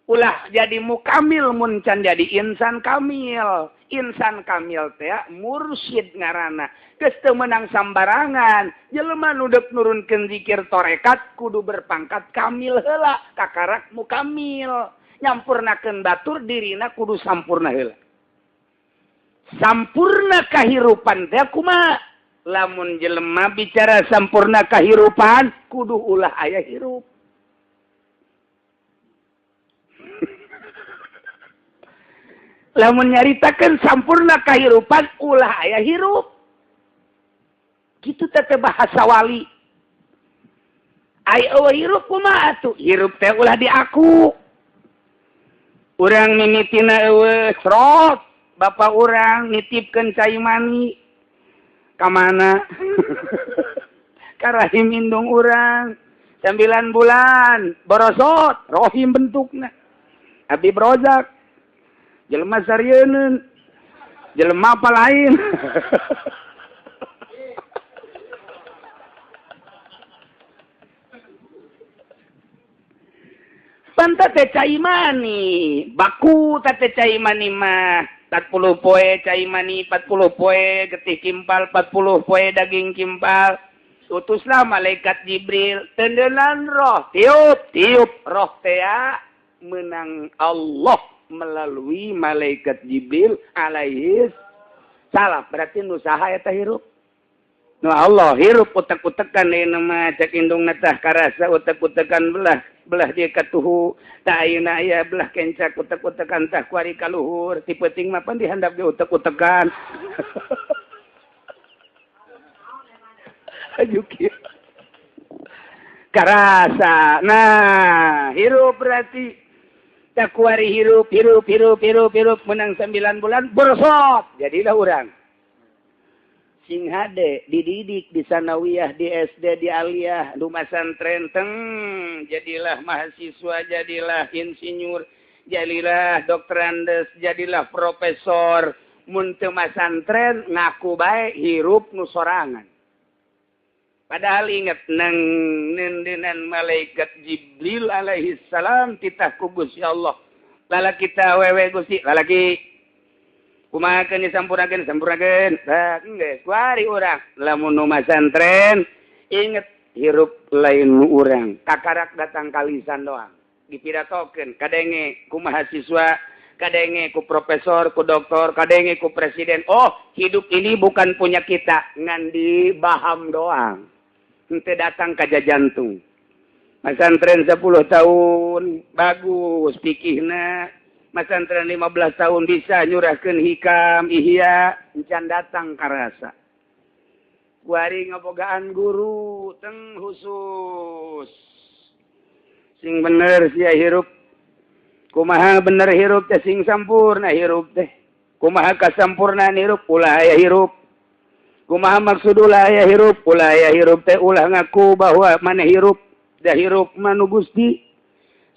Ulah jadi mukamil mun can jadi insan kamil. Insan kamil teh mursyid ngaranna. Geus teu meunang sambarangan. Jelema nu deuk nurunkeun zikir torekat kudu berpangkat kamil heula, kakarak mukamil. Nyampurnakeun batur dirina kudu sampurna heula. Sampurna kahirupan teh kumaha? Lamun jelema bicara sampurna kahirupan kudu ulah aya hirup. Lamun nyaritakeun sampurna kahirupan ulah aya hirup. Kitu teh bahasa wali. Ai eueuh hirup kumaha atuh? Hirup teh ulah diaku. Urang mimitina eueuh srot, bapa urang nitipkeun cai mani. Ka mana? Ka rahim indung urang. 9 bulan borosot, rohim bentukna. Abi brozak. Jelema sarieun, jelema apa lain. Pantat teh cai mani, baku teh cai mani mah. 40 poe cai mani, 40 poe getih kimpal, 40 poe daging kimpal. Utuslah malaikat Jibril tendenan roh tiup tiup roh tea menang Allah melalui malaikat Jibril alaihis salam. Berarti nu saha eta hirup? Nu Allah hirup utek-utekan ieu mah cek indungna tah karasa utek-utekan belah belah dia katuhu tak ayeuna aya belah kencak utek-utekan tah kuari ka luhur ti peuting mah pan dihandap ge utek-utekan. Ajuki karasa. Nah, hirup berarti takuari hirup hirup hirup hirup hirup menang 9 bulan borsot jadilah urang sing hade dididik di sanawiyah, di SD, di aliyah, di masantren teng jadilah mahasiswa, jadilah insinyur, jadilah dokterandes, jadilah profesor. Mun teu masantren ngaku bae hirup nu sorangan. Padahal ingat nang nendenan malaikat Jibril alaihi salam titah ku Gusti Allah. Lalaki ta wewe Gusti, lalaki kumaha keun disampurnakeun, sampurnakeun. Tah geus kuari urang lamun nu masantren inget hirup lain nu urang. Kakarak datang kalisan doang. Dipidatokeun kadenge ku mahasiswa, kadenge ku profesor, ku doktor, kadenge ku presiden. Oh, hidup ini bukan punya kita, ngan di baham doang. Henteu datang ka jantung. Masantren 10 tahun bagus pikihna. Masantren 15 tahun bisa nyurahkeun hikam, ihya, encan datang karasa. Kuari ngabogaan guru teng khusus. Sing bener sia hirup. Kumaha bener hirup teh sing sampurna hirup teh. Kumaha kasampurnaan hirup ulah aya hirup. Kumaha maksud ulah aya hirup? Ulah aya hirup teh ulah ngaku bahwa maneh hirup. Da hirup mah nu Gusti.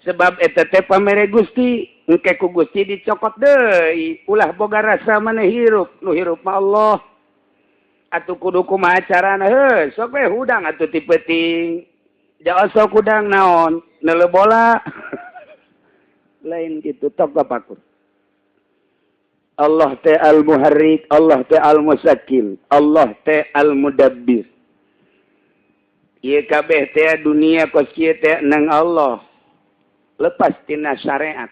Sebab eta teh pamere Gusti, engke ku Gusti dicokot deui. Ulah boga rasa maneh hirup, nu hirup mah Allah. Atuh kudu kumaha carana heuh, sok we hudang atuh ti peuting. Da osok hudang naon? Neuleuh bola. Lain gitu tok bapakur. Allah teh al-muharrik, Allah teh al-musakil, Allah teh al-mudabbir. Ieu kabeh teh dunia kos kieu teh nang Allah. Lepas tina syariat.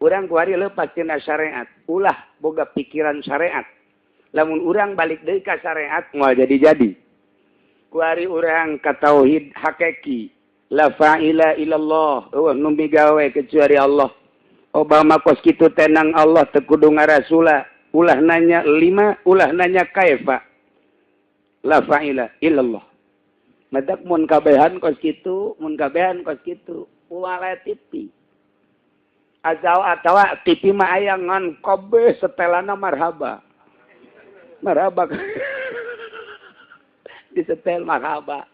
Urang kuari lepas tina syariat, ulah boga pikiran syariat. Lamun urang balik deui ka syariat moal jadi-jadi. Kuari urang ka tauhid hakiki. La fa'ila illallah, eueuh nu migawe kecuali Allah. Obama kos kitu tenang Allah teu kudu ngarasula, ulah nanya lima, ulah nanya kaifa. La fa'ila illallah. Madak mun kabehan kos kitu, mun kabehan kos kitu, ulah TV. Azau atawa TV mah aya ngan kabeh setelana marhaba. Marhaba. Disetel marhaba.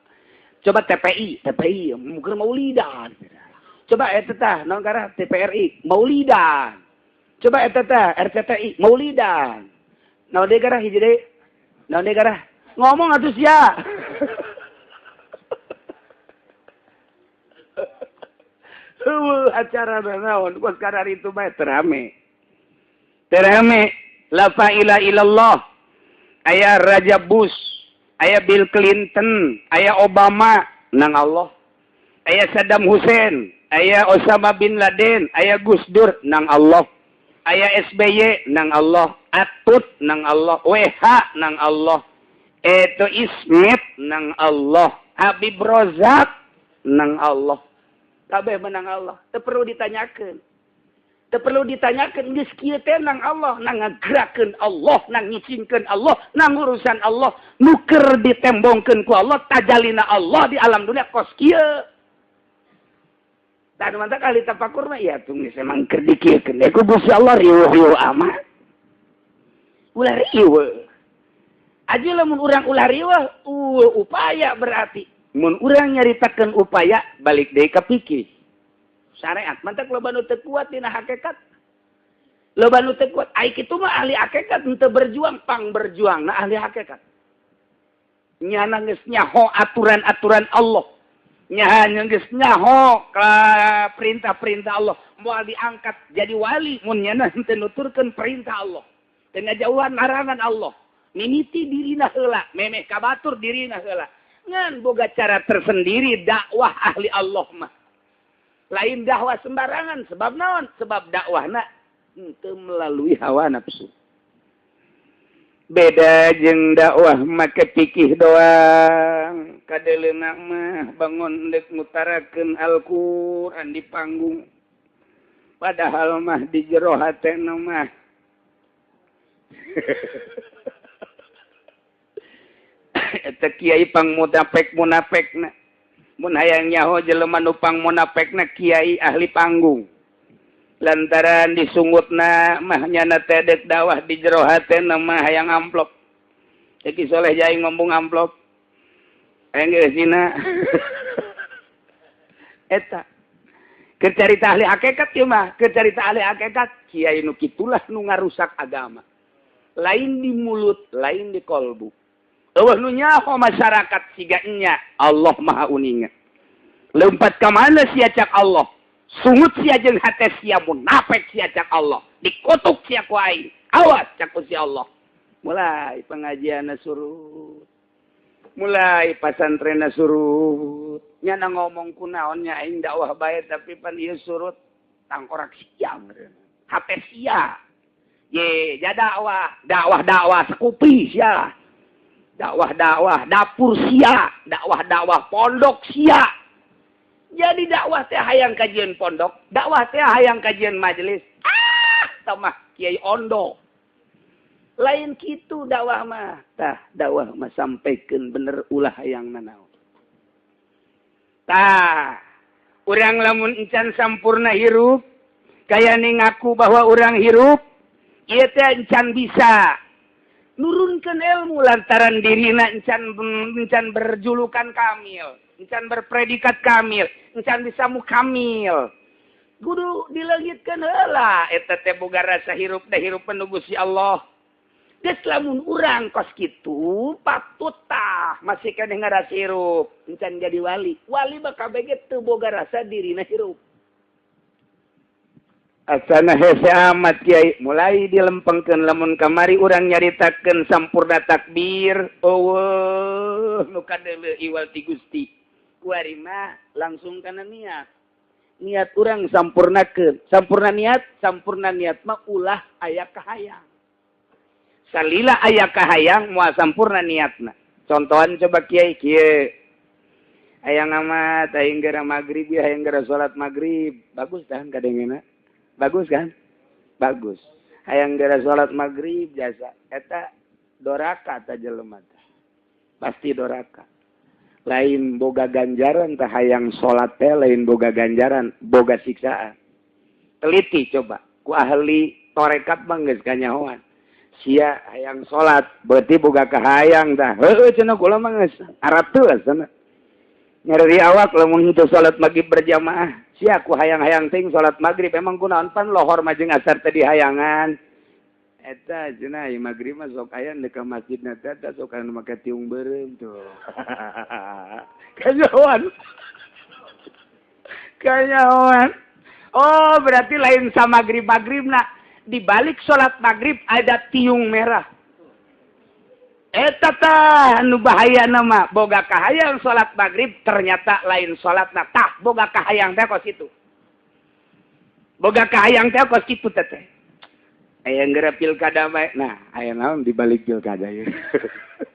Coba TPI, TPI mungkin maulidan. Coba eta tah naon karah TPRI maulidan. Coba eta tah RCTI maulidan. Naon deui karah hiji deui? Naon deui karah? Ngomong atuh sia. Heueuh acara naon kos karar itu bae terame. Terame la fa'ila illallah. Aya Raja Bush, aya Bill Clinton, aya Obama nang Allah. Aya Saddam Hussein, aya Osama bin Laden, aya Gus Dur nang Allah. Aya SBY nang Allah, Atut nang Allah, WH nang Allah, Eto Ismet nang Allah, Habib Rozak nang Allah. Kabeh menang Allah, teu perlu ditanyakeun. Teu perlu ditanyakeun geus kieu teh nang Allah, nang ngagerakeun Allah, nang ngicingkeun Allah, nang urusan Allah, nu keur ditembongkeun ku Allah, tajalina Allah di alam dunia kos kieu. Tah nu mantak ahli tafakur mah ya tuh geus emang keur dikieukeun ku Gusti Allah riweuh-riweuh amat. Ulah riweuh. Aja lamun urang ulah riweuh, upaya berarti. Mun urang nyaritakeun upaya balik deui ka pikir. Syariat mantak loba nu teu kuat dina hakikat. Loba nu teu kuat ai kitu mah ahli hakikat henteu berjuang pang berjuang na ahli hakikat. Nyana geus nyaho aturan-aturan Allah. Nyana geus nyaho ka perintah-perintah Allah. Moal diangkat jadi wali mun nyana henteu nuturkeun perintah Allah. Teu ngajauhan larangan Allah. Mimiti dirina heula, memeh ka batur dirina heula. Ngan boga cara tersendiri dakwah ahli Allah mah. Lain dakwah sembarangan sebab naon? Sebab dakwahna henteu melalui hawa nafsu. Beda jeung dakwah make pikih doang. Kadeleuna mah bangun deuk ngutarakeun Al-Qur'an di panggung. Padahal mah di jero hatena mah. Eta kiai pang munafik munafekna. Mun hayang nyaho jelema nu pang munafekna kiai ahli panggung. Lantaran disungutna mah nyana teh deuk dakwah di jero hatena mah hayang amplop. Ki Soleh jaing ngomong amplop. Hayang geusina. Eta. Keur carita ahli hakikat ieu mah, keur carita ahli hakikat kiai nu kitulah nu ngarusak agama. Lain di mulut, lain di kolbu. Eueuh nu nyaho masyarakat siga nya, Allah Maha Uninga. Leumpet ka mana sia cak Allah? Sungut sia jeung hate sia munafik sia cak Allah. Dikutuk sia ku aing. Awas cak ku si Allah. Mulai pengajianna surut. Mulai pasantrenna surut. Nyana ngomong kunaon nya aing dakwah bae tapi pan ieu surut tangkorak sia meureun. Hate sia. Ye, ja dakwah, dakwah-dakwah sekupi sia. Dakwah-dakwah dapur sia, dakwah-dakwah pondok sia. Jadi dakwah teh hayang kajian pondok, dakwah teh hayang kajian majelis. Ah, tamah kiai ondo. Lain kitu dakwah mah. Tah, dakwah mah sampaikeun bener ulah hayang nanaon. Tah, urang lamun encan sampurna hirup, kaya ngaku bahwa urang hirup, ieu teh encan bisa nurunkeun ilmu lantaran dirina encan berjulukan kamil, encan berpredikat kamil, encan bisa mukamil. Kudu dileungitkeun heula eta teh boga rasa hirup da hirup penuh Gusti Allah. Geus lamun urang kos kitu patut tah masih keneh ngarasa hirup, encan jadi wali. Wali mah kabeh ge teu boga rasa dirina hirup. Asana hese amat kiai mulai dilempengkeun lamun kamari urang nyaritakeun sampurna takbir eueuh nu kadeuleu iwal ti Gusti. Kuari mah langsung kana niat. Niat urang sampurnakeun, sampurna niat mah ulah aya kahayang. Salila aya kahayang moal sampurna niatna. Contohan coba kiai kieu. Hayang amat hayang geura magrib ya hayang geura salat magrib. Bagus tah kadengena. Bagus kan? Bagus. Hayang geura salat magrib jasa. Eta doraka ta jelema teh. Pasti doraka. Lain boga ganjaran teh hayang salat teh lain boga ganjaran, boga siksaan. Teliti coba ku ahli tarekat mah geus kanyahoan. Sia hayang salat berarti boga kahayang tah. Heueuh cenah kula mah geus aratuh cenah. Nyeri awak lamun henteu salat magrib berjamaah. Sia ku hayang-hayang ting salat magrib emang kunaon pan lohor mah jeung asar teh dihayangan. Eta cenah ieu magrib mah sok aya deuk ka masjidna teh eta sok anu make tiung beureum tuh. Kanyahoan. Kanyahoan. Oh, berarti lain sama magrib-magribna. Di balik salat magrib ada tiung merah. Eta tah anu bahaya nama boga kahayang salat magrib ternyata lain salatna tah boga kahayang teh kos kitu. Boga kahayang teh kos kitu teh. Aya geura pilkada bae. Nah, aya naon di balik pilkada ieu?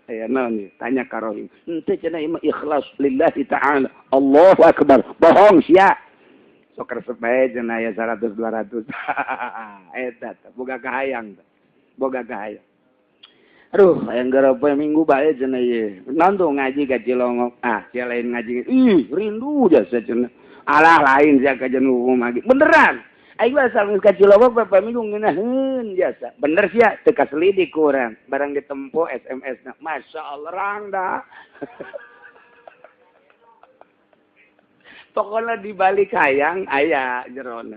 Aya naon ieu? Tanya ka Rohim. Henteu cenah ieu mah ikhlas lillahi ta'ala. Allahu akbar. Bohong sia. Sok resep bae cenah aya 100 200. Eta teh boga kahayang teh. Boga kahayang. Aduh, hayang geura poe minggu bae cenah ieu. Naon tuh ngaji ka Cilongok. Ah, sia lain ngaji. Ih, rindu jasa cenah. Alah lain sia ka jenuh lagi. Beneran. Aing mah asal geus ka Cilongok poe minggu ngeunaheun jasa. Bener sia teu kaselidik ku urang. Barang ditempo SMS-na. Masya Allah rangda. Pokona di balik hayang aya jerona.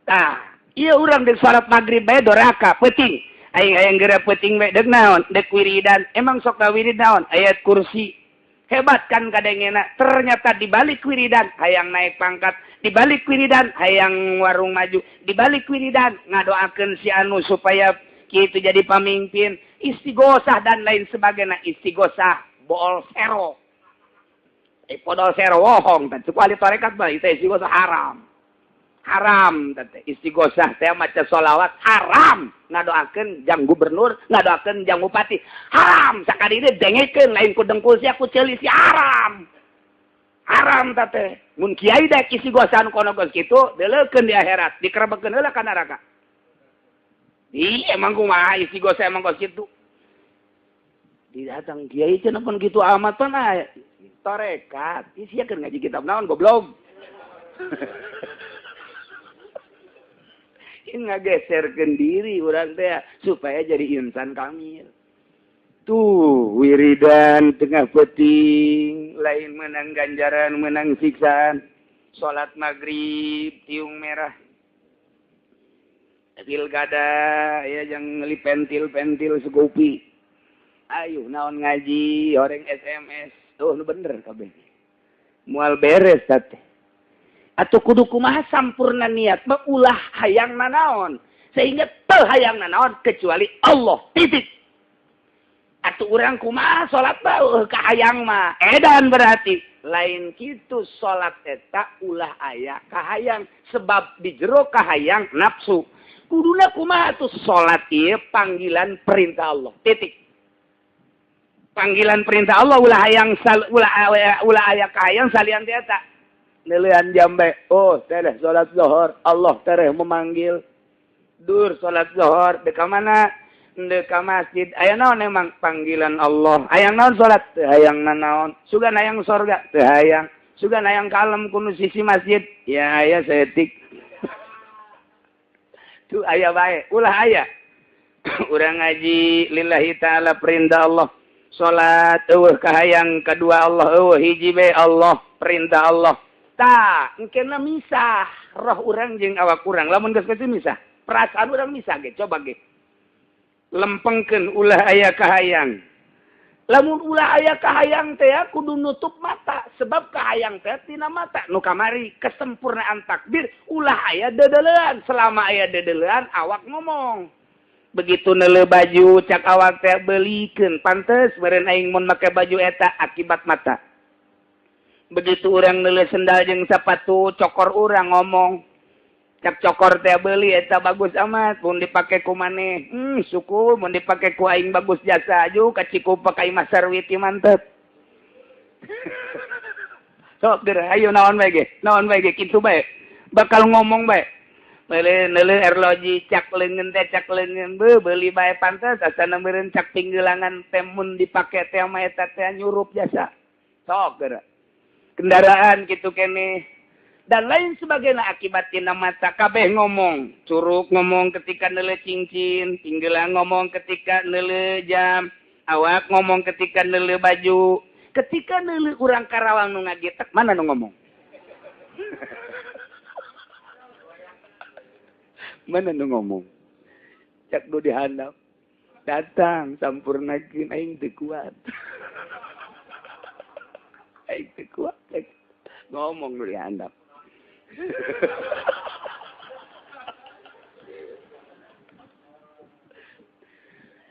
Tah, ieu urang deuk salat magrib bae doraka peuting. Aing hayang geura peuting bae deuk naon? Deuk wiridan. Emang sok wirid naon? Ayat kursi. Hebat kan kadengena. Ternyata di balik wiridan hayang naik pangkat, di balik wiridan hayang warung maju, di balik wiridan ngadoakeun si anu supaya kitu jadi pamimpin, istighosah dan lain sebagainya. Istighosah Bool sero. Podol sero wohong teh cukup ahli tarekat mah itu istighosah haram. Haram teh istighosah teh maca sholawat haram. Ngadoakeun jang gubernur, ngadoakeun jang bupati. Haram sakali dengekeun lain ku dengkul sia ku ceuli sia haram. Haram teh. Mun kiai dek istighosah nu kono geus kitu deuleukeun di akhirat, dikerebekeun heula ka neraka. Ih, emang kumaha istighosah emang kos kitu. Didatang kiai cenah pun kitu amat pan aya. Tarekat, ih sia keur ngaji kitab naon goblok. Ieu ngageserkeun diri urang teh supaya jadi insan kamil. Tuh wiridan tengah peuting, lain menang ganjaran, menang siksaan. Salat maghrib tiung merah. Pilkada ya yang ngeli pentil-pentil segopi. Ayo naon ngaji orang SMS. Tuh nu bener kabeh. Moal beres teh. Atuh kudu kumaha sampurna niat mah ulah hayang nanaon sehingga teu hayang nanaon kecuali Allah titik. Atuh urang kumaha salat mah kahayang mah edan berarti lain kitu salat eta ulah aya kahayang sebab di jero kahayang nafsu. Kuduna kumaha tuh salat ieu panggilan perintah Allah titik. Panggilan perintah Allah ulah hayang ulah aya kahayang salian ti eta. Neuleuan jambe, oh tereh salat zuhur, Allah tereh memanggil. Dur salat zuhur deuk ka mana? Deuk ka masjid. Aya naon emang panggilan Allah? Hayang naon salat? Teu hayang nanaon. Sugan hayang sorga? Teu hayang. Sugan hayang kalem kuno sisi masjid? Ya aya saeutik. Tuh aya bae, ulah aya. Urang ngaji lillahi ta'ala perintah Allah. Salat eueuh kahayang kadua Allah eueuh hiji bae Allah perintah Allah. Tah, engkena misah roh urang jeung awak urang. Lamun geus kitu misah, perasaan urang misah ge coba ge. Lempengkeun ulah aya kahayang. Lamun ulah aya kahayang teh kudu nutup mata sebab kahayang teh tina mata nu kamari kesempurnaan takbir ulah aya dedelean. Selama aya dedelean awak ngomong. Begitu neuleuh baju cak awak teh beulikeun pantes meureun aing mun make baju eta akibat mata. Begitu urang neuleuh sendal jeung sapatu cokor urang ngomong. Cak cokor teh beuli eta bagus amat mun dipake ku maneh. Syukur mun dipake ku aing bagus jasa aju ka Cikupa ka Imah Sarwiti mantep. Sok geura ayo naon bae ge? Naon bae ge kitu bae. Bakal ngomong bae. Meuleuh erloji cak leungeun teh cak leungeun beuh beuli bae pantes asana meureun cak pinggelangan teh mun dipake teh mah eta teh nyurup jasa. Sok geura. Kendaraan kitu keneh dan lain sebagainya akibat tina mata kabeh ngomong. Curug ngomong ketika neuleuh cincin, pinggelang ngomong ketika neuleuh jam, awak ngomong ketika neuleuh baju, ketika neuleuh urang Karawang nu ngagetek mana nu ngomong? Mana nu ngomong? Cak nu dihandap. Datang sampurnakeun aing teu kuat. Aing teu kuat. Ngomong nu dihandap.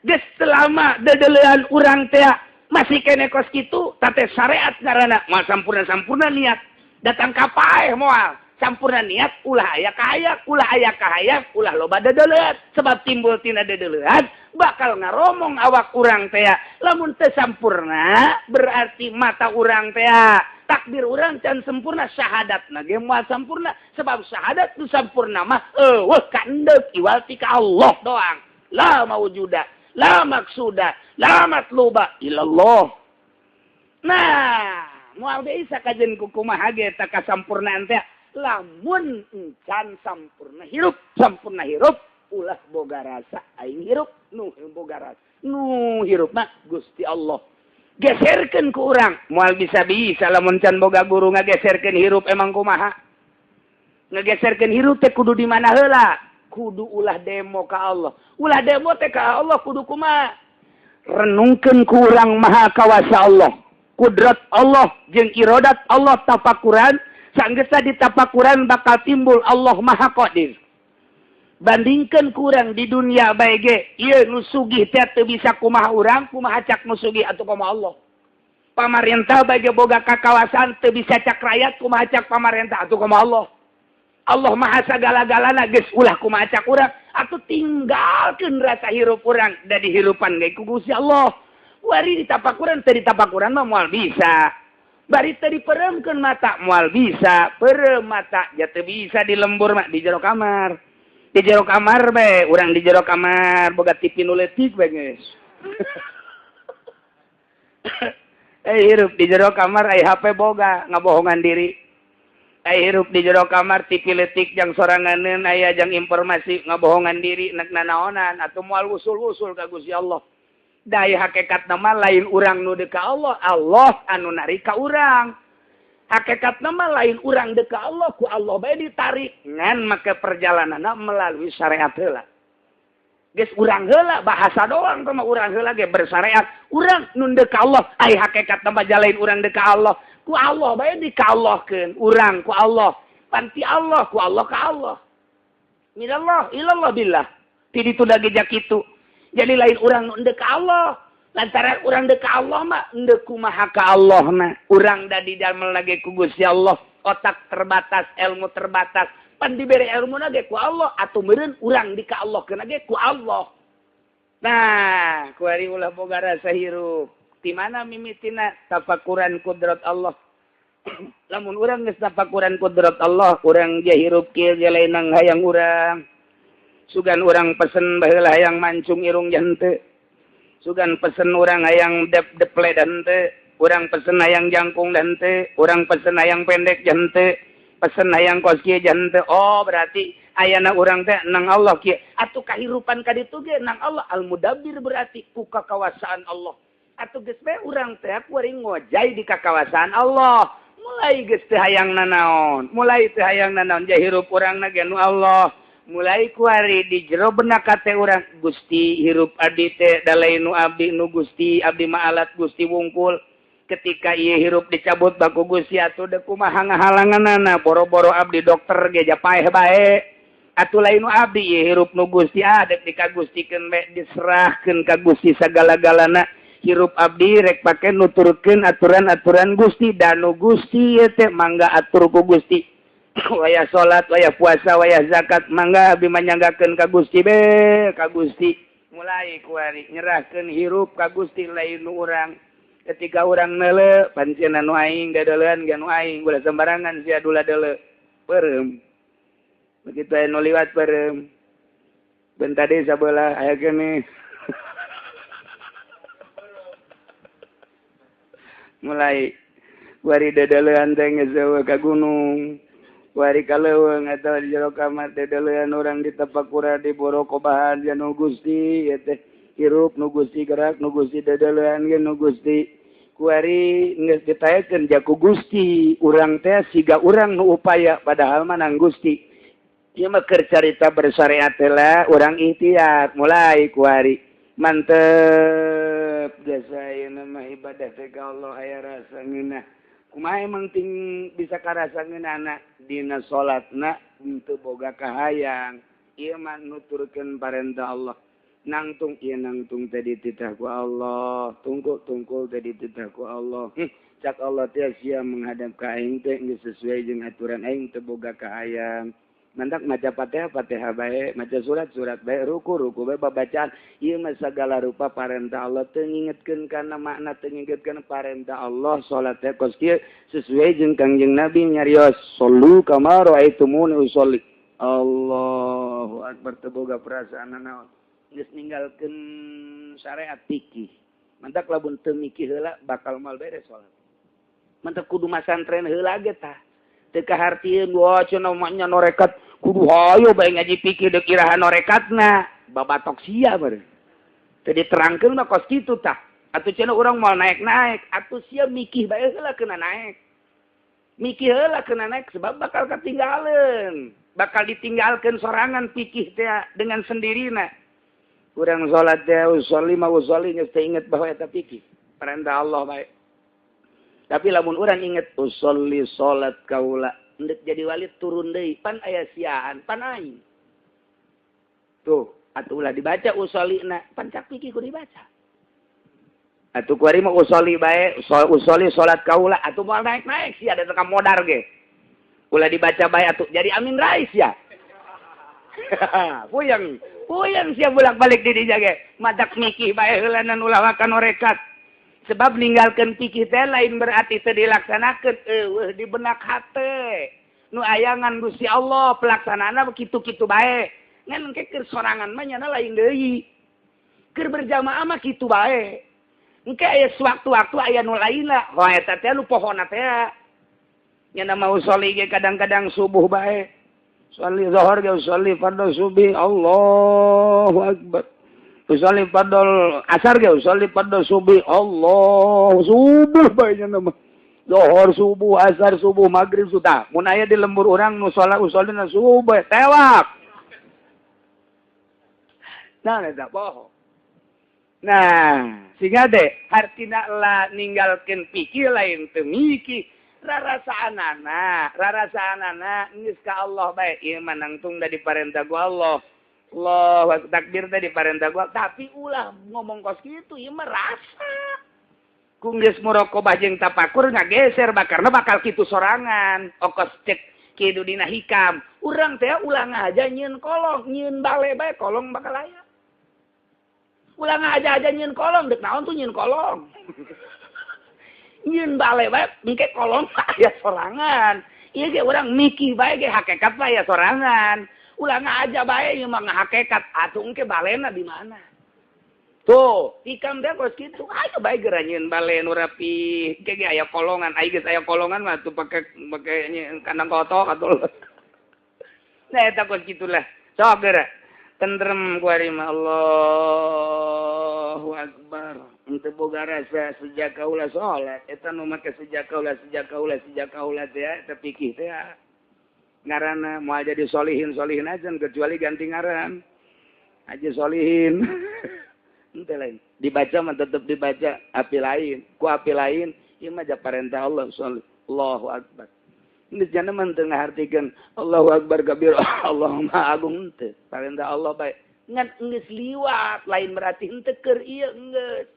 Geus selama dedelean urang teh masih kene kos kitu tate syariat ngaranna moal sampurna-sampurna niat. Datang ka paeh moal. Sampurna niat ulah aya kahayang, ulah aya kahayang, ulah loba dedelean. Sebab timbul tina dedelean bakal ngaromong awak urang teh. Lamun teu sampurna berarti mata urang teh takbir urang can sempurna, syahadatna ge moal sampurna. Sebab syahadat nu sampurna mah eueuh kaendek iwal ti ka Allah doang. La maujuda, la maksuda, la matluba illallah. Nah, moal bisa kajen ku kumaha ge ta kasampurnaan teh. Lamun encan sampurna hirup ulah boga rasa aing hirup nu boga rasa nu hirup mah Gusti Allah. Geserkeun ku urang moal bisa-bisa lamun can boga guru ngageserkeun hirup emang kumaha. Ngageserkeun hirup teh kudu di mana heula? Kudu ulah demo ka Allah. Ulah demo teh ka Allah kudu kumaha? Renungkeun ku urang maha kawasa Allah, kudrat Allah jeung irodat Allah tafakuran. Sanggesa ditapakuran bakal timbul Allah Maha Qadir. Bandingkan kurang di dunia bae ge, ieu nu sugih teh teu bisa kumaha urang, kumaha cak nu sugih atuh kumaha Allah. Pamarentah bagi boga kakawasan teu bisa cak rakyat kumaha cak pamarentah atuh kumaha Allah. Allah maha sagala-galana geus ulah kumaha cak urang atuh tinggalkeun rasa hirup urang da dihirupan ge ku Gusti Allah. Wari ditapakuran teu ditapakuran mah moal bisa. Bari teu dipereumkeun mata moal bisa, peureum mata ja teu bisa di lembur mah di jero kamar. Di jero kamar bae urang di jero kamar boga TV nu leutik bae geus. Hirup di jero kamar ai HP boga ngabohongan diri. Ai hirup di jero kamar TV leutik jang soranganeun aya jang informasi ngabohongan diri nek nanaonan atuh moal wusul-wusul ka Gusti Allah. Da ieu hakikatna mah lain urang nu deuk ka Allah, Allah anu narik ka urang. Hakikatna mah lain urang deuk ka Allah, ku Allah bae ditarik ngan make perjalananna melalui syariat heula. Geus urang heula bahasa doang mah urang heula ge bersyariat. Urang nu deuk ka Allah, ai hakikatna mah jalain urang deuk ka Allah. Ku Allah bae dikallahkeun urang ku Allah. Panti Allah ku Allah ka Allah. Minallah ilallah billah. Ti ditu da ge kitu. Jadi lain urang nu deuk ka Allah. Lantaran urang deuk ka Allah mah endeu kumaha ka Allah mah. Urang da didamel lagi ku Gusti Allah. Otak terbatas, ilmu terbatas. Pan dibere ilmuna ge ku Allah atuh meureun urang di ka Allah keuna ge ku Allah. Nah, kuari ulah boga rasa hirup. Di mana mimitina tafakuran kudrat Allah. Lamun urang geus tafakuran kudrat Allah, urang ge hirup kieu ge lain nang hayang urang. Sugan urang pesen baheula hayang mancung irung jante. Sugan pesen urang hayang dep-deple dante, urang pesen hayang jangkung dante, urang pesen hayang pendek jante. Pesen hayang kos kieu jante. Oh berarti ayana urang teh nang Allah kieu. Atuh kahirupan ka ditu ge nang Allah al-mudabbir berarti ku kakawasaan Allah. Atuh geus bae urang teh kuari ngojay di kakawasaan Allah. Mulai geus teu hayang nanaon, mulai teu hayang nanaon ja hirup urang na ge nu Allah. Mulai kuari di jero benak kate urang Gusti hirup abdi teh da lain nu abdi nu Gusti, abdi mah alat Gusti wungkul. Ketika ieu hirup dicabut baku Gusti atuh deuk kumaha ngahalanganana boro-boro abdi dokter ge ja paeh bae atuh lain nu abdi ieu hirup nu Gusti ah deuk dikagustikeun bae diserahkeun ka Gusti sagala-galana hirup abdi rek pake nuturkeun aturan-aturan Gusti da nu Gusti ieu teh mangga atur ku Gusti wayah salat wayah puasa wayah zakat mangga abdi manyanggakeun ka Gusti be ka Gusti mulai kuari nyerahkeun hirup ka Gusti lain nu urang. Ketika orang nele pancen anu aing dadelean ge anu aing ulah sembarangan sia dula deule peureum begitu aya nu liwat peureum ben tadi sabelah aya keneh mulai wari dadelean teh geus eueuh ka gunung wari ka leuweung atawa di jero kamar dadelean urang di tepakura di borokobahan ja nu Gusti ieu teh hirup nu Gusti gerak nu Gusti dadelean ge nu Gusti kuari geus ditaekeun ja ku Gusti urang teh siga urang nu upaya padahal mah nang Gusti ieu mah keur carita bersyariat heula urang ikhtiar mulai kuari mantep geus ayeuna mah ibadah teh ka Allah aya rasa ngeunah kumaha emang ting bisa karasa ngeunahna dina salatna henteu boga kahayang ieu mah nuturkeun parentah Allah. Nangtung ieu nangtung teh dititah ku Allah, tungkul-tungkul teh dititah ku Allah. Cak Allah teh sia menghadap ka aing teh geus sesuai jeung aturan aing teu boga kahayang. Mantak maca Fatihah Fatihah bae, maca surat surat bae, ruku ruku bae babacaan. Ieu mah sagala rupa parentah Allah teu ngingetkeun kana makna teu ngingetkeun parentah Allah salat teh kos kieu sesuai jeung Kangjeng Nabi nyarios shollu kama raaitumuni usolli. Allahu akbar teu boga perasaan naon. Geus ninggalkeun syariat fikih. Mantak lamun teu mikir heula bakal moal beres salat. Mantak kudu masantren heula ge tah. Teu kahartieun wah cenah mah nya norekat kudu hayo bae ngaji fikih deuk iraha norekatna. Babatok sia meureun. Teu diterangkeun mah kos kitu tah. Atuh cenah urang moal naek-naek, atuh sia mikih bae heula keuna naek. Mikih heula keuna naek sebab bakal katinggaleun. Bakal ditinggalkeun sorangan fikih teh dengan sendirina. Kurang salat teh usolli ma usolli geus teu inget bahwa eta fikih perintah Allah bae. Tapi lamun urang inget usolli salat kaula endek jadi wali turun deui pan aya siaan pan aing. Tuh atuh ulah dibaca usallina pan cak fikih kudu dibaca. Atuh kuari mah usoli bae, usoli salat kaula atuh moal naik-naik sia da teu modar ge. Ulah dibaca bae atuh jadi Amin Rais ya. Puyeng, puyeng sia bolak-balik di dinya ge. Madak mikih bae heulanan ulah wakan orekat. Sebab ninggalkeun pikih teh lain berarti teu dilaksanakeun, eueuh di benak hate. Nu ayangan Gusti Allah pelaksanaanna kitu-kitu bae. Ngan engke keur sorangan mah nyana lain deui. Keur berjamaah mah kitu bae. Engke aya sewaktu-waktu aya nu lainna, ho eta teh nu pohona teh. Nyana mau soli ge kadang-kadang subuh bae. Soli zuhur ge soli fardhu subuh, Allahu akbar. Soli fardhu asar ge soli fardhu subuh, Allah subuh bae nyana mah. Zuhur subuh, asar subuh, magrib sudah. Mun aya di lembur urang nu salat usolina subuh tewak. Nah eta bohong. Nah, sehingga deh hartina lah ninggalkeun pikir lain teu mikir rarasaanana, rarasaanana geus ka Allah bae. Ieu mah nangtung da diparentah ku Allah. Allah takbir teh diparentah ku Allah, tapi ulah ngomong kos kitu ieu mah rasa. Ku geus muraqabah jeung tapakur ngageser bakarna bakal kitu sorangan. Okos cek kitu dina hikam. Urang teh ulah ngaja nyieun kolong, nyieun bale bae kolong bakal aya. Ulah ngaja-aja nyieun kolong, dek naon tuh nyieun kolong. Nyieun bale bae engke kolong aya sorangan. Ieu ge urang mikir bae ge hakikat bae aya sorangan. Ulah ngaja bae ieu mah ngahakekat atuh engke balena di mana? Tuh, hikam teh kos kitu. Ayo bae geura nyieun bale nu rapi. Engke ge aya kolongan, ai geus aya kolongan mah tuh pake pake kandang kotok atuh. Nah eta kos kitulah. Sok geura. Tentrem kuari mah Allahu Akbar. Henteu boga rasa sejak kaula salat eta nu make sejak kaula sejak kaula sejak kaula teh eta pikih teh. Ngaranna moal jadi solihin solihin aja kecuali ganti ngaran. Aja solihin. Henteu lain. Dibaca mah tetep dibaca api lain, ku api lain ieu mah parentah Allah Allahu Akbar. Ini jana mah teu ngahartikeun Allahu Akbar kabir Allahumma agung teu. Parentah Allah bae. Ngan geus liwat lain berarti henteu keur ieu geus.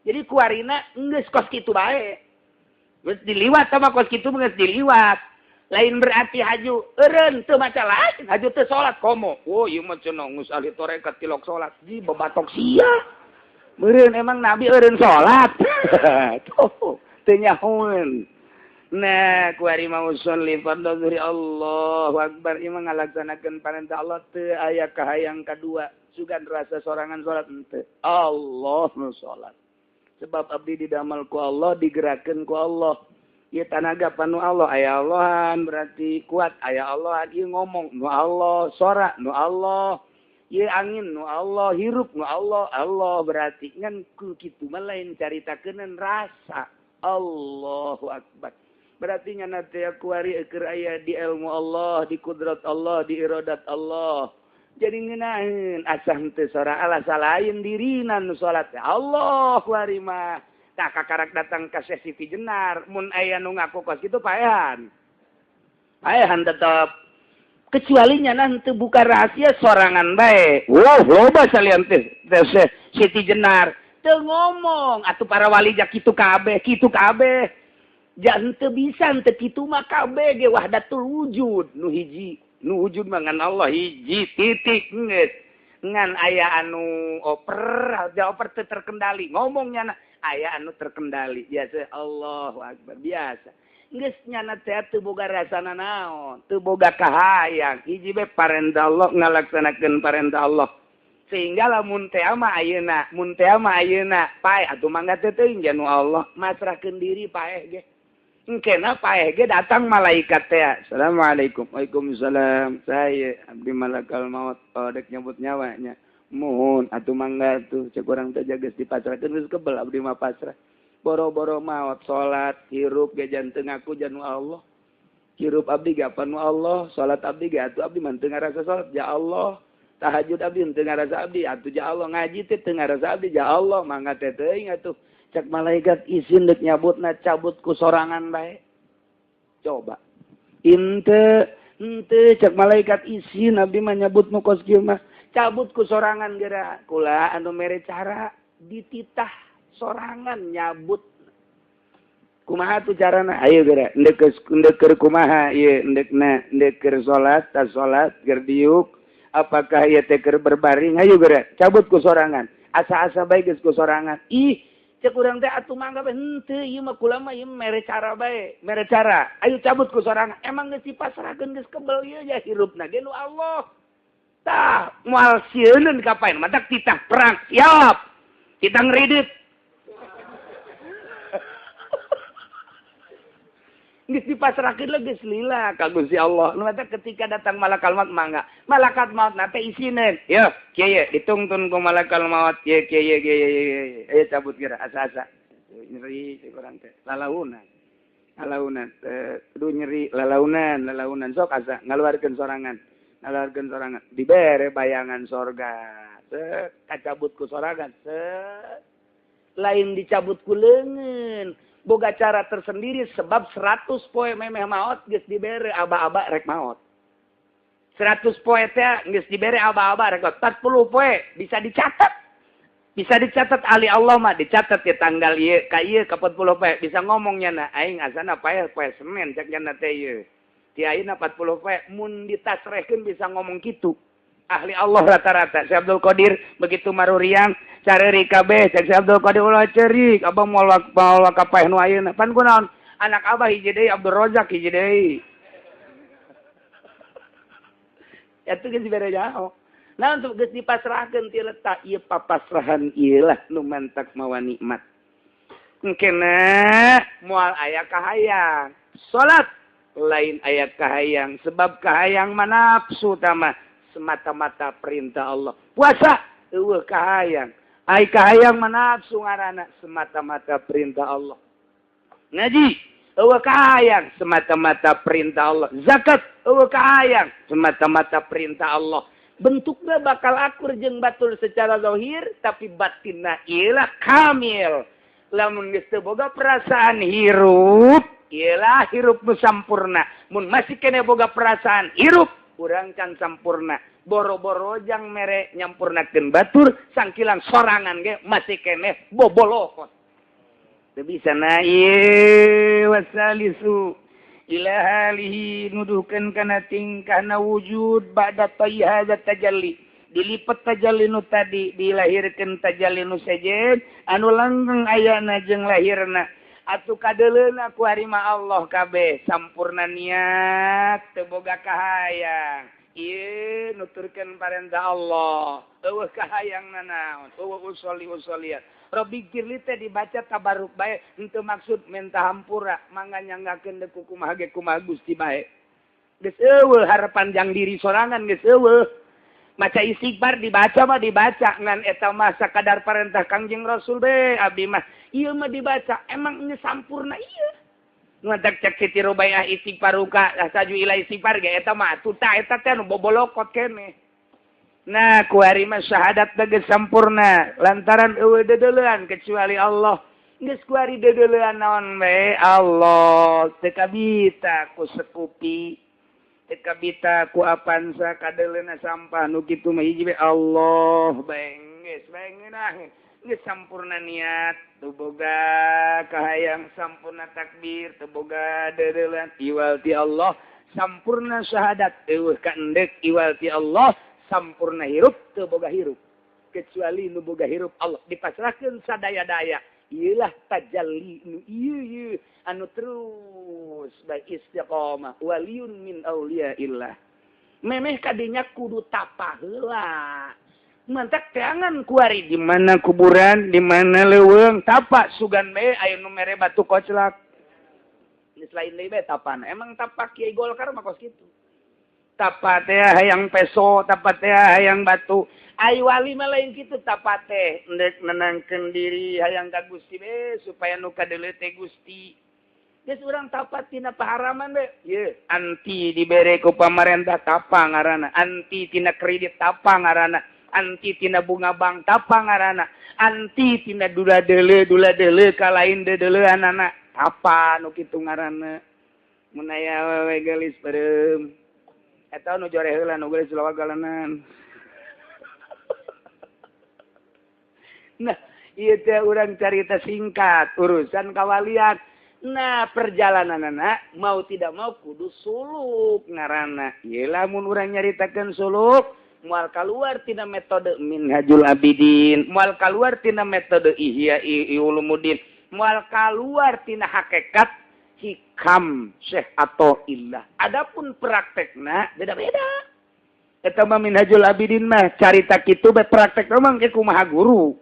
Jadi kuarina geus kos kitu bae. Geus diliwat sama kos kitu geus diliwat. Lain berarti haju eureun teu maca lain, haju teu salat komo. Oh ieu mah cenah geus ahli tarekat tilok salat. Di babatok sia. Meureun emang nabi eureun salat. Tuh, teu nyahoeun. Nah, kuari mau sholli fardhu zuhri Allahu Akbar ieu mah ngalaksanakeun parentah Allah teu aya kahayang kadua sugan rasa sorangan salat henteu. Allah nu salat. Sebab abdi didamel ku Allah, digerakkeun ku Allah. Ieu tanaga panu Allah, aya Allahan berarti kuat, aya Allahan ieu ngomong nu Allah, sora nu Allah. Ieu angin nu Allah, hirup nu Allah, Allah berarti ngan ku kitu mah lain caritakeun rasa. Allahu Akbar. Berarti nyana teh kuari keur aya di ilmu Allah, di kudrat Allah, di iradat Allah. Jadi ngeunaheun asa henteu sora alasa lain dirina nu salat Allah kuari mah. Tah kakarak datang ka Syekh Siti Jenar, mun aya nu ngaku kos kitu paehan. Paehan tetep. Kecuali nyana henteu buka rahasia sorangan bae. Wow, loba salian teh Syekh Siti Jenar. Teu ngomong atuh para wali ja kitu kabeh, kitu kabeh. Jangan teu bisa teu kitu mah kabeh ge wahdatul wujud nu hiji nu wujud mah ngan Allah hiji titik geus ngan aya anu oper ja oper teu terkendali ngomongnya na aya anu terkendali biasa Allahu Akbar biasa geus nyana teh teu boga rasana naon teu boga kahayang hiji bae parentah Allah ngalaksanakeun parentah Allah sehingga lamun teh mah ayeuna mun teh mah ayeuna paeh atuh mangga teh teuing ja nu Allah masrahkeun diri paeh ge. Engkena paeh ge datang malaikat teh. Assalamualaikum. Waalaikumsalam. Saya abdi malakal maut. Oh, dek nyebut nyawanya. Mohon atuh mangga tuh cek urang teh geus dipasrahkeun geus kebel abdi mah pasrah. Boro-boro maot salat hirup ge janten ngaku janu Allah. Hirup abdi ge apa nu Allah, salat abdi ge atuh abdi mah teu ngarasa salat ja Allah. Tahajud abdi teu ngarasa abdi atuh ja Allah, ngaji teh teu ngarasa abdi ja Allah, mangga teh teuing atuh. Cek malaikat izin dek nyabutna cabut ku sorangan bae. Coba. Ente ente cek malaikat izin abdi mah nyabut nu kos kieu mah. Cabut ku sorangan geura. Kula anu mere cara dititah Sorangan nyabut. Kumaha tuh carana? Ayo geura, endek keur kumaha ieu endekna, endek keur salat, tas salat keur diuk, apakah ieu teh keur berbaring? Ayo geura, cabut ku sorangan. Asa-asa bae geus ku sorangan. Ih, cek urang teh atuh mangga bae henteu ieu mah kula mah ieu mere cara bae, mere cara. Ayo cabut ku sorangan. Emang geus dipasrahkeun geus kebel ieu ya hirupna ge nu Allah. Tah, moal sieuneun ka paen, matak titah perang siap. Titah ngridit. Geus dipasrahkeun lah geus lila ka Gusti Allah. Nu eta ketika datang malakal maut mangga. Malaikat maut na teh isineun. Yo, kieu ye ditungtun ku malakal maut ye kieu ye kieu ye. Ayo cabut geura asa-asa. Nyeri cek urang teh. Lalaunan. Lalaunan kudu nyeri lalaunan, lalaunan sok asa ngaluarkeun sorangan. Ngaluarkeun sorangan. Dibere bayangan sorga. Set kacabut ku sorangan. Set. Lain dicabut ku leungeun. Boga cara tersendiri sebab 100 poe memeh maot geus dibere aba-aba rek maot. 100 poe teh geus dibere aba-aba rek maot. 40 poe bisa dicatat. Bisa dicatat ahli Allah mah dicatat di tanggal ieu ka ieu ka 40 poe bisa ngomongnya na aing asana paeh poe Senin cek nya teh ieu. Ti ayeuna 40 poe mun ditasrehkeun bisa ngomong kitu. Ahli Allah rata-rata. Syekh Abdul Qadir begitu maruriang careurik kabeh cek Syekh Abdul Qadir ulah ceurik abah moal ka paeh nu ayeuna pan kunaon anak abah hiji deui Abdul Rozak hiji deui eta geus dibere jauh. Nah untuk geus dipasrahkeun ti letak ieu papasrahan ieu lah nu mantak mawa nikmat engkena moal aya kahayang salat lain aya kahayang sebab kahayang mah nafsu tama semata-mata perintah Allah. Puasa eueuh kahayang. Ai kahayang mah nafsu ngaranna semata-mata perintah Allah. Ngaji eueuh kahayang semata-mata perintah Allah. Zakat eueuh kahayang semata-mata perintah Allah. Bentukna bakal akur jeung batur secara zahir tapi batinna ieu kamil. Lamun geus teu boga perasaan hirup, ieu hirup nu sampurna. Mun masih keneh boga perasaan hirup urang can sampurna. Boro-boro jang mere nyampurnakeun batur sangkilang sorangan ge masih keneh bobolokot. Teu bisa na ieu wasalisu ila halihi nuduhkeun kana tingkahna wujud ba'da tayyi tajalli. Dilipet tajalli nu tadi dilahirkeun tajalli nu sejen anu langgeng ayana jeung lahirna. Atuh kadeuleuna ku harima Allah kabeh sampurna niat teu boga kahayang ieu nuturkeun parentah Allah eueuh kahayang nanaon eueuh usolli usolliat Rabbi girli teh dibaca tabaruk bae henteu maksud minta hampura mangga nyanggakeun deuk kumaha ge kumaha Gusti bae geus eueuh harapan jang diri sorangan geus eueuh maca istighfar dibaca mah dibaca ngan eta mah sakadar parentah Kangjeng Rasul be abdi mah ieu mah dibaca emang geus sampurna ieu nu cek cek Siti Rubaiah istighfaruka saju ila istighfar ge eta mah atuh tah eta teh nu bobolokot keneh. Nah kuari mah syahadat geus sampurna lantaran eueuh deudeulean kecuali Allah geus kuari deudeulean naon bae Allah teu kabita ku sekupi kabita ku apansa kadeleuna sampah nu kitu mah hiji bae Allah bae geus bae ngeunah geus sampurna niat teu boga kahayang sampurna takbir teu boga deudeuleun iwal ti Allah sampurna syahadat eueuh kaendek iwal ti Allah sampurna hirup teu boga hirup kecuali nu boga hirup Allah dipasrahkeun sadaya-daya ieulah tajalli nu ieu anu terus bae istiqomah waliyun min auliyaillah memeh kadinya kudu tapa heula mantak teangan kuari di mana kuburan di mana leuweung tapa sugan bae aya nu mere batu koclak geus lain deui bae tapana emang tapa Kiai Golkar mah kos kitu tapa teh hayang peso tapa teh hayang batu ai wali mah lain kitu tapa teh endek nenangkeun diri hayang ka Gusti be supaya nu kadeuleu teh Gusti geus urang tapa tina paharaman be ye anti dibere ku pamarentah tapa ngaranna anti tina kredit tapa ngaranna anti tina bunga bank tapa ngaranna anti tina dula deuleu ka lain deudeuleunana tapa nu kitu ngaranna mun aya awewe geulis beureum eta nu joreh heula nu geulis lawagalanan. Nah, Ieu teh urang carita singkat urusan kawalian. Nah perjalanan anak mau tidak mau kudu suluk ngaranna. Ieu lamun urang nyaritakeun suluk moal kaluar tina metode Minhajul Abidin, moal kaluar tina metode Ihya Ulumuddin, moal kaluar tina hakikat hikam Syekh Athaillah. Adapun praktekna beda-beda. Eta mah Minhajul Abidin mah carita kitu bae, praktek mah engke kumaha guru.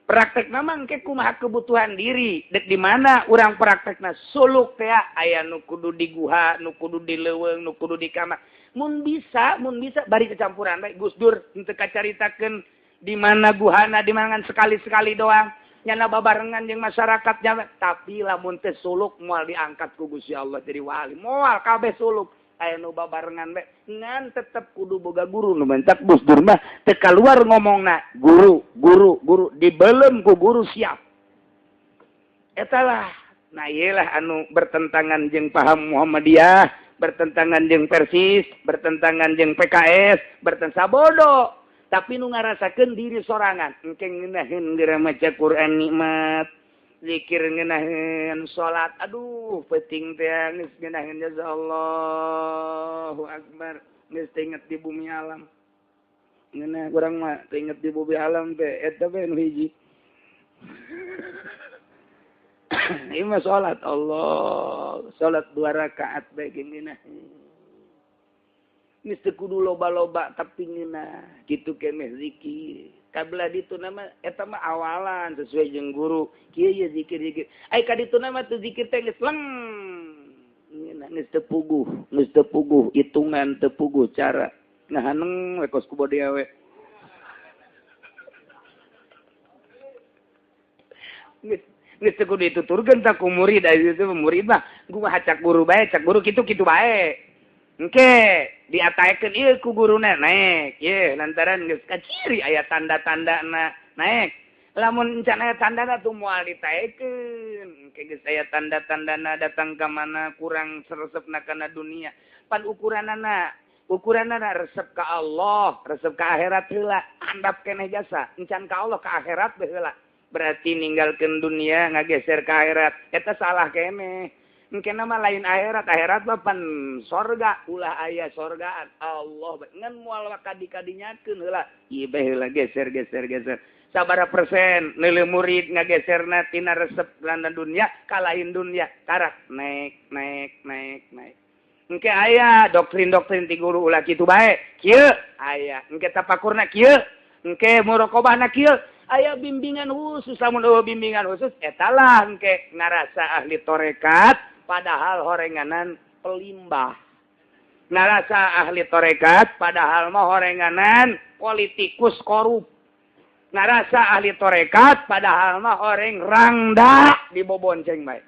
Praktek mah engke kumaha kebutuhan diri. Dek di mana urang praktekna suluk teh aya nu kudu di guha, nu kudu di leuweung, nu kudu di kamar. Mun bisa bari kecampuran bae Gus Dur henteu kacaritakeun di mana guhana, di mana sekali-sekali doang. Nyana babarengan jeung masyarakat nya, tapi lamun teh suluk moal diangkat ku Gusti Allah jadi wali. Moal kabeh suluk aya nu babarengan bae ngan tetep kudu boga guru nu mentak Gus Dur mah teu kaluar ngomongna guru guru guru dibelem ku guru siap. Eta lah nah ieu lah anu bertentangan jeung paham Muhammadiyah, bertentangan jeung Persis, bertentangan jeung PKS, bertentangan sabodo. Tapi nu ngarasakeun diri sorangan, engke ngeunaheun geura maca Quran nikmat, zikir ngeunaheun, salat aduh penting teh geus ngeunaheun ya Allahu Akbar, geus teu inget di bumi alam. Ngeunah urang mah teu inget di bumi alam teh eta bae nu hiji. Ieu mah salat Allah, salat 2 rakaat bae ngeunah. Geus teu kudu loba-loba tapi ngeunah kitu keneh zikir. Kabelah ditu nama eta mah awalan sesuai jeung guru. Kieu ye zikir-zikir. Ai ka ditu nama teu zikir teh geus leng. Ngeunah geus teu puguh, hitungan teu puguh cara. Ngahaneng we kos ku bode we. Geus teu kudu dituturkeun tah ku murid, ai itu murid mah kumaha cak guru bae, cak guru kitu-kitu bae. Engke diataekeun ieu ku guruna naek, ieu lantaran geus kaciri aya tanda-tandana naek. Lamun encan aya tandana tuh moal ditaekeun. Engke geus aya tanda-tandana datang ka mana kurang resepna kana dunia. Pan ukuranana, ukuranana resep ka Allah, resep ka akhirat heula, andap keneh jasa. Encan ka Allah ka akhirat bae heula. Berarti ninggalkeun dunia ngageser ka akhirat. Eta salah keneh. Engke nama lain akhirat, akhirat mah pan sorga, ulah aya sorgaan. Allah ngan moal kadi-kadinyakeun heula. Ieu bae heula geser geser geser. Sabaraha persen neuleuh murid ngageserna tina resep lana dunia ka lain dunia, karak naik naik naik naik. Engke aya doktrin-doktrin ti guru ulah kitu bae. Kieu aya, engke tapakurna kieu, engke muraqabahna kieu. Aya bimbingan khusus, lamun eueuh bimbingan khusus eta lah engke ngarasa ahli tarekat padahal horenganan pelimbah. Ngarasa ahli tarekat padahal mah horenganan politikus korup. Ngarasa ahli tarekat padahal mah horeng rangda dibobonceng bae.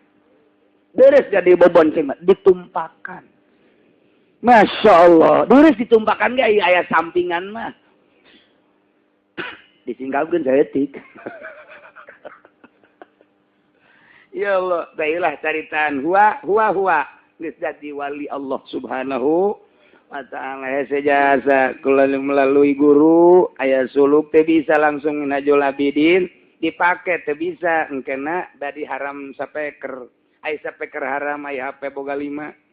Beres jadi bobonceng bae, ditumpakan. Masya Allah, beres ditumpakan ge aya sampingan mah. Disingkapkeun saeutik. Ya Allah, baiklah caritaan huwa huwa huwa geus dadi wali Allah Subhanahu wa ta'ala. Hese jasa kula melalui guru aya suluk teh bisa langsung Minhajul Abidin dipake teh bisa engkena badi haram sapeker. Ai sapeker haram aya HP boga 5.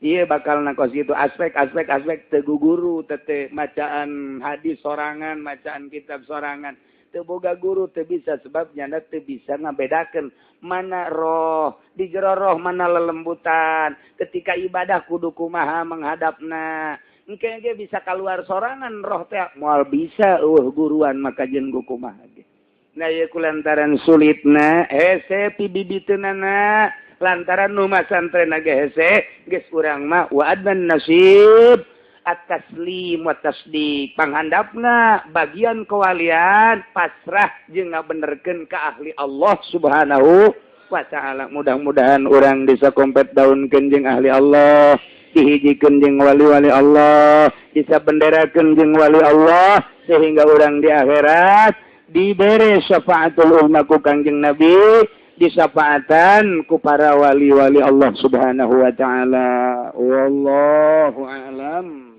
Iya bakal nakos itu aspek aspek aspek teu guru tete macaan hadis sorangan, macaan kitab sorangan. Teu boga guru teu bisa sebab nyana teu bisa ngabedakeun mana roh, di jero roh mana lelembutan. Ketika ibadah kudu kumaha menghadapna. Engke ge bisa keluar sorangan roh teh moal bisa eueuh guruan maka jeung kumaha ge. Nah ieu kulantaran sulitna hese pibibiteunana lantaran nu masantren ge hese geus urang mah wa adnan nasib at-taslim wa tasdiq panghandapna bagian kewalian pasrah jeung ngabenerkeun ka ahli Allah Subhanahu wa ta'ala. Mudah-mudahan urang bisa kompet daunkeun jeung ahli Allah, dihijikeun jeung wali-wali Allah, bisa benderakeun jeung wali Allah sehingga urang di akhirat dibere syafaatul ummah ku Kangjeng Nabi, disafaatan ku para wali-wali Allah Subhanahu wa ta'ala. Wallahu a'lam.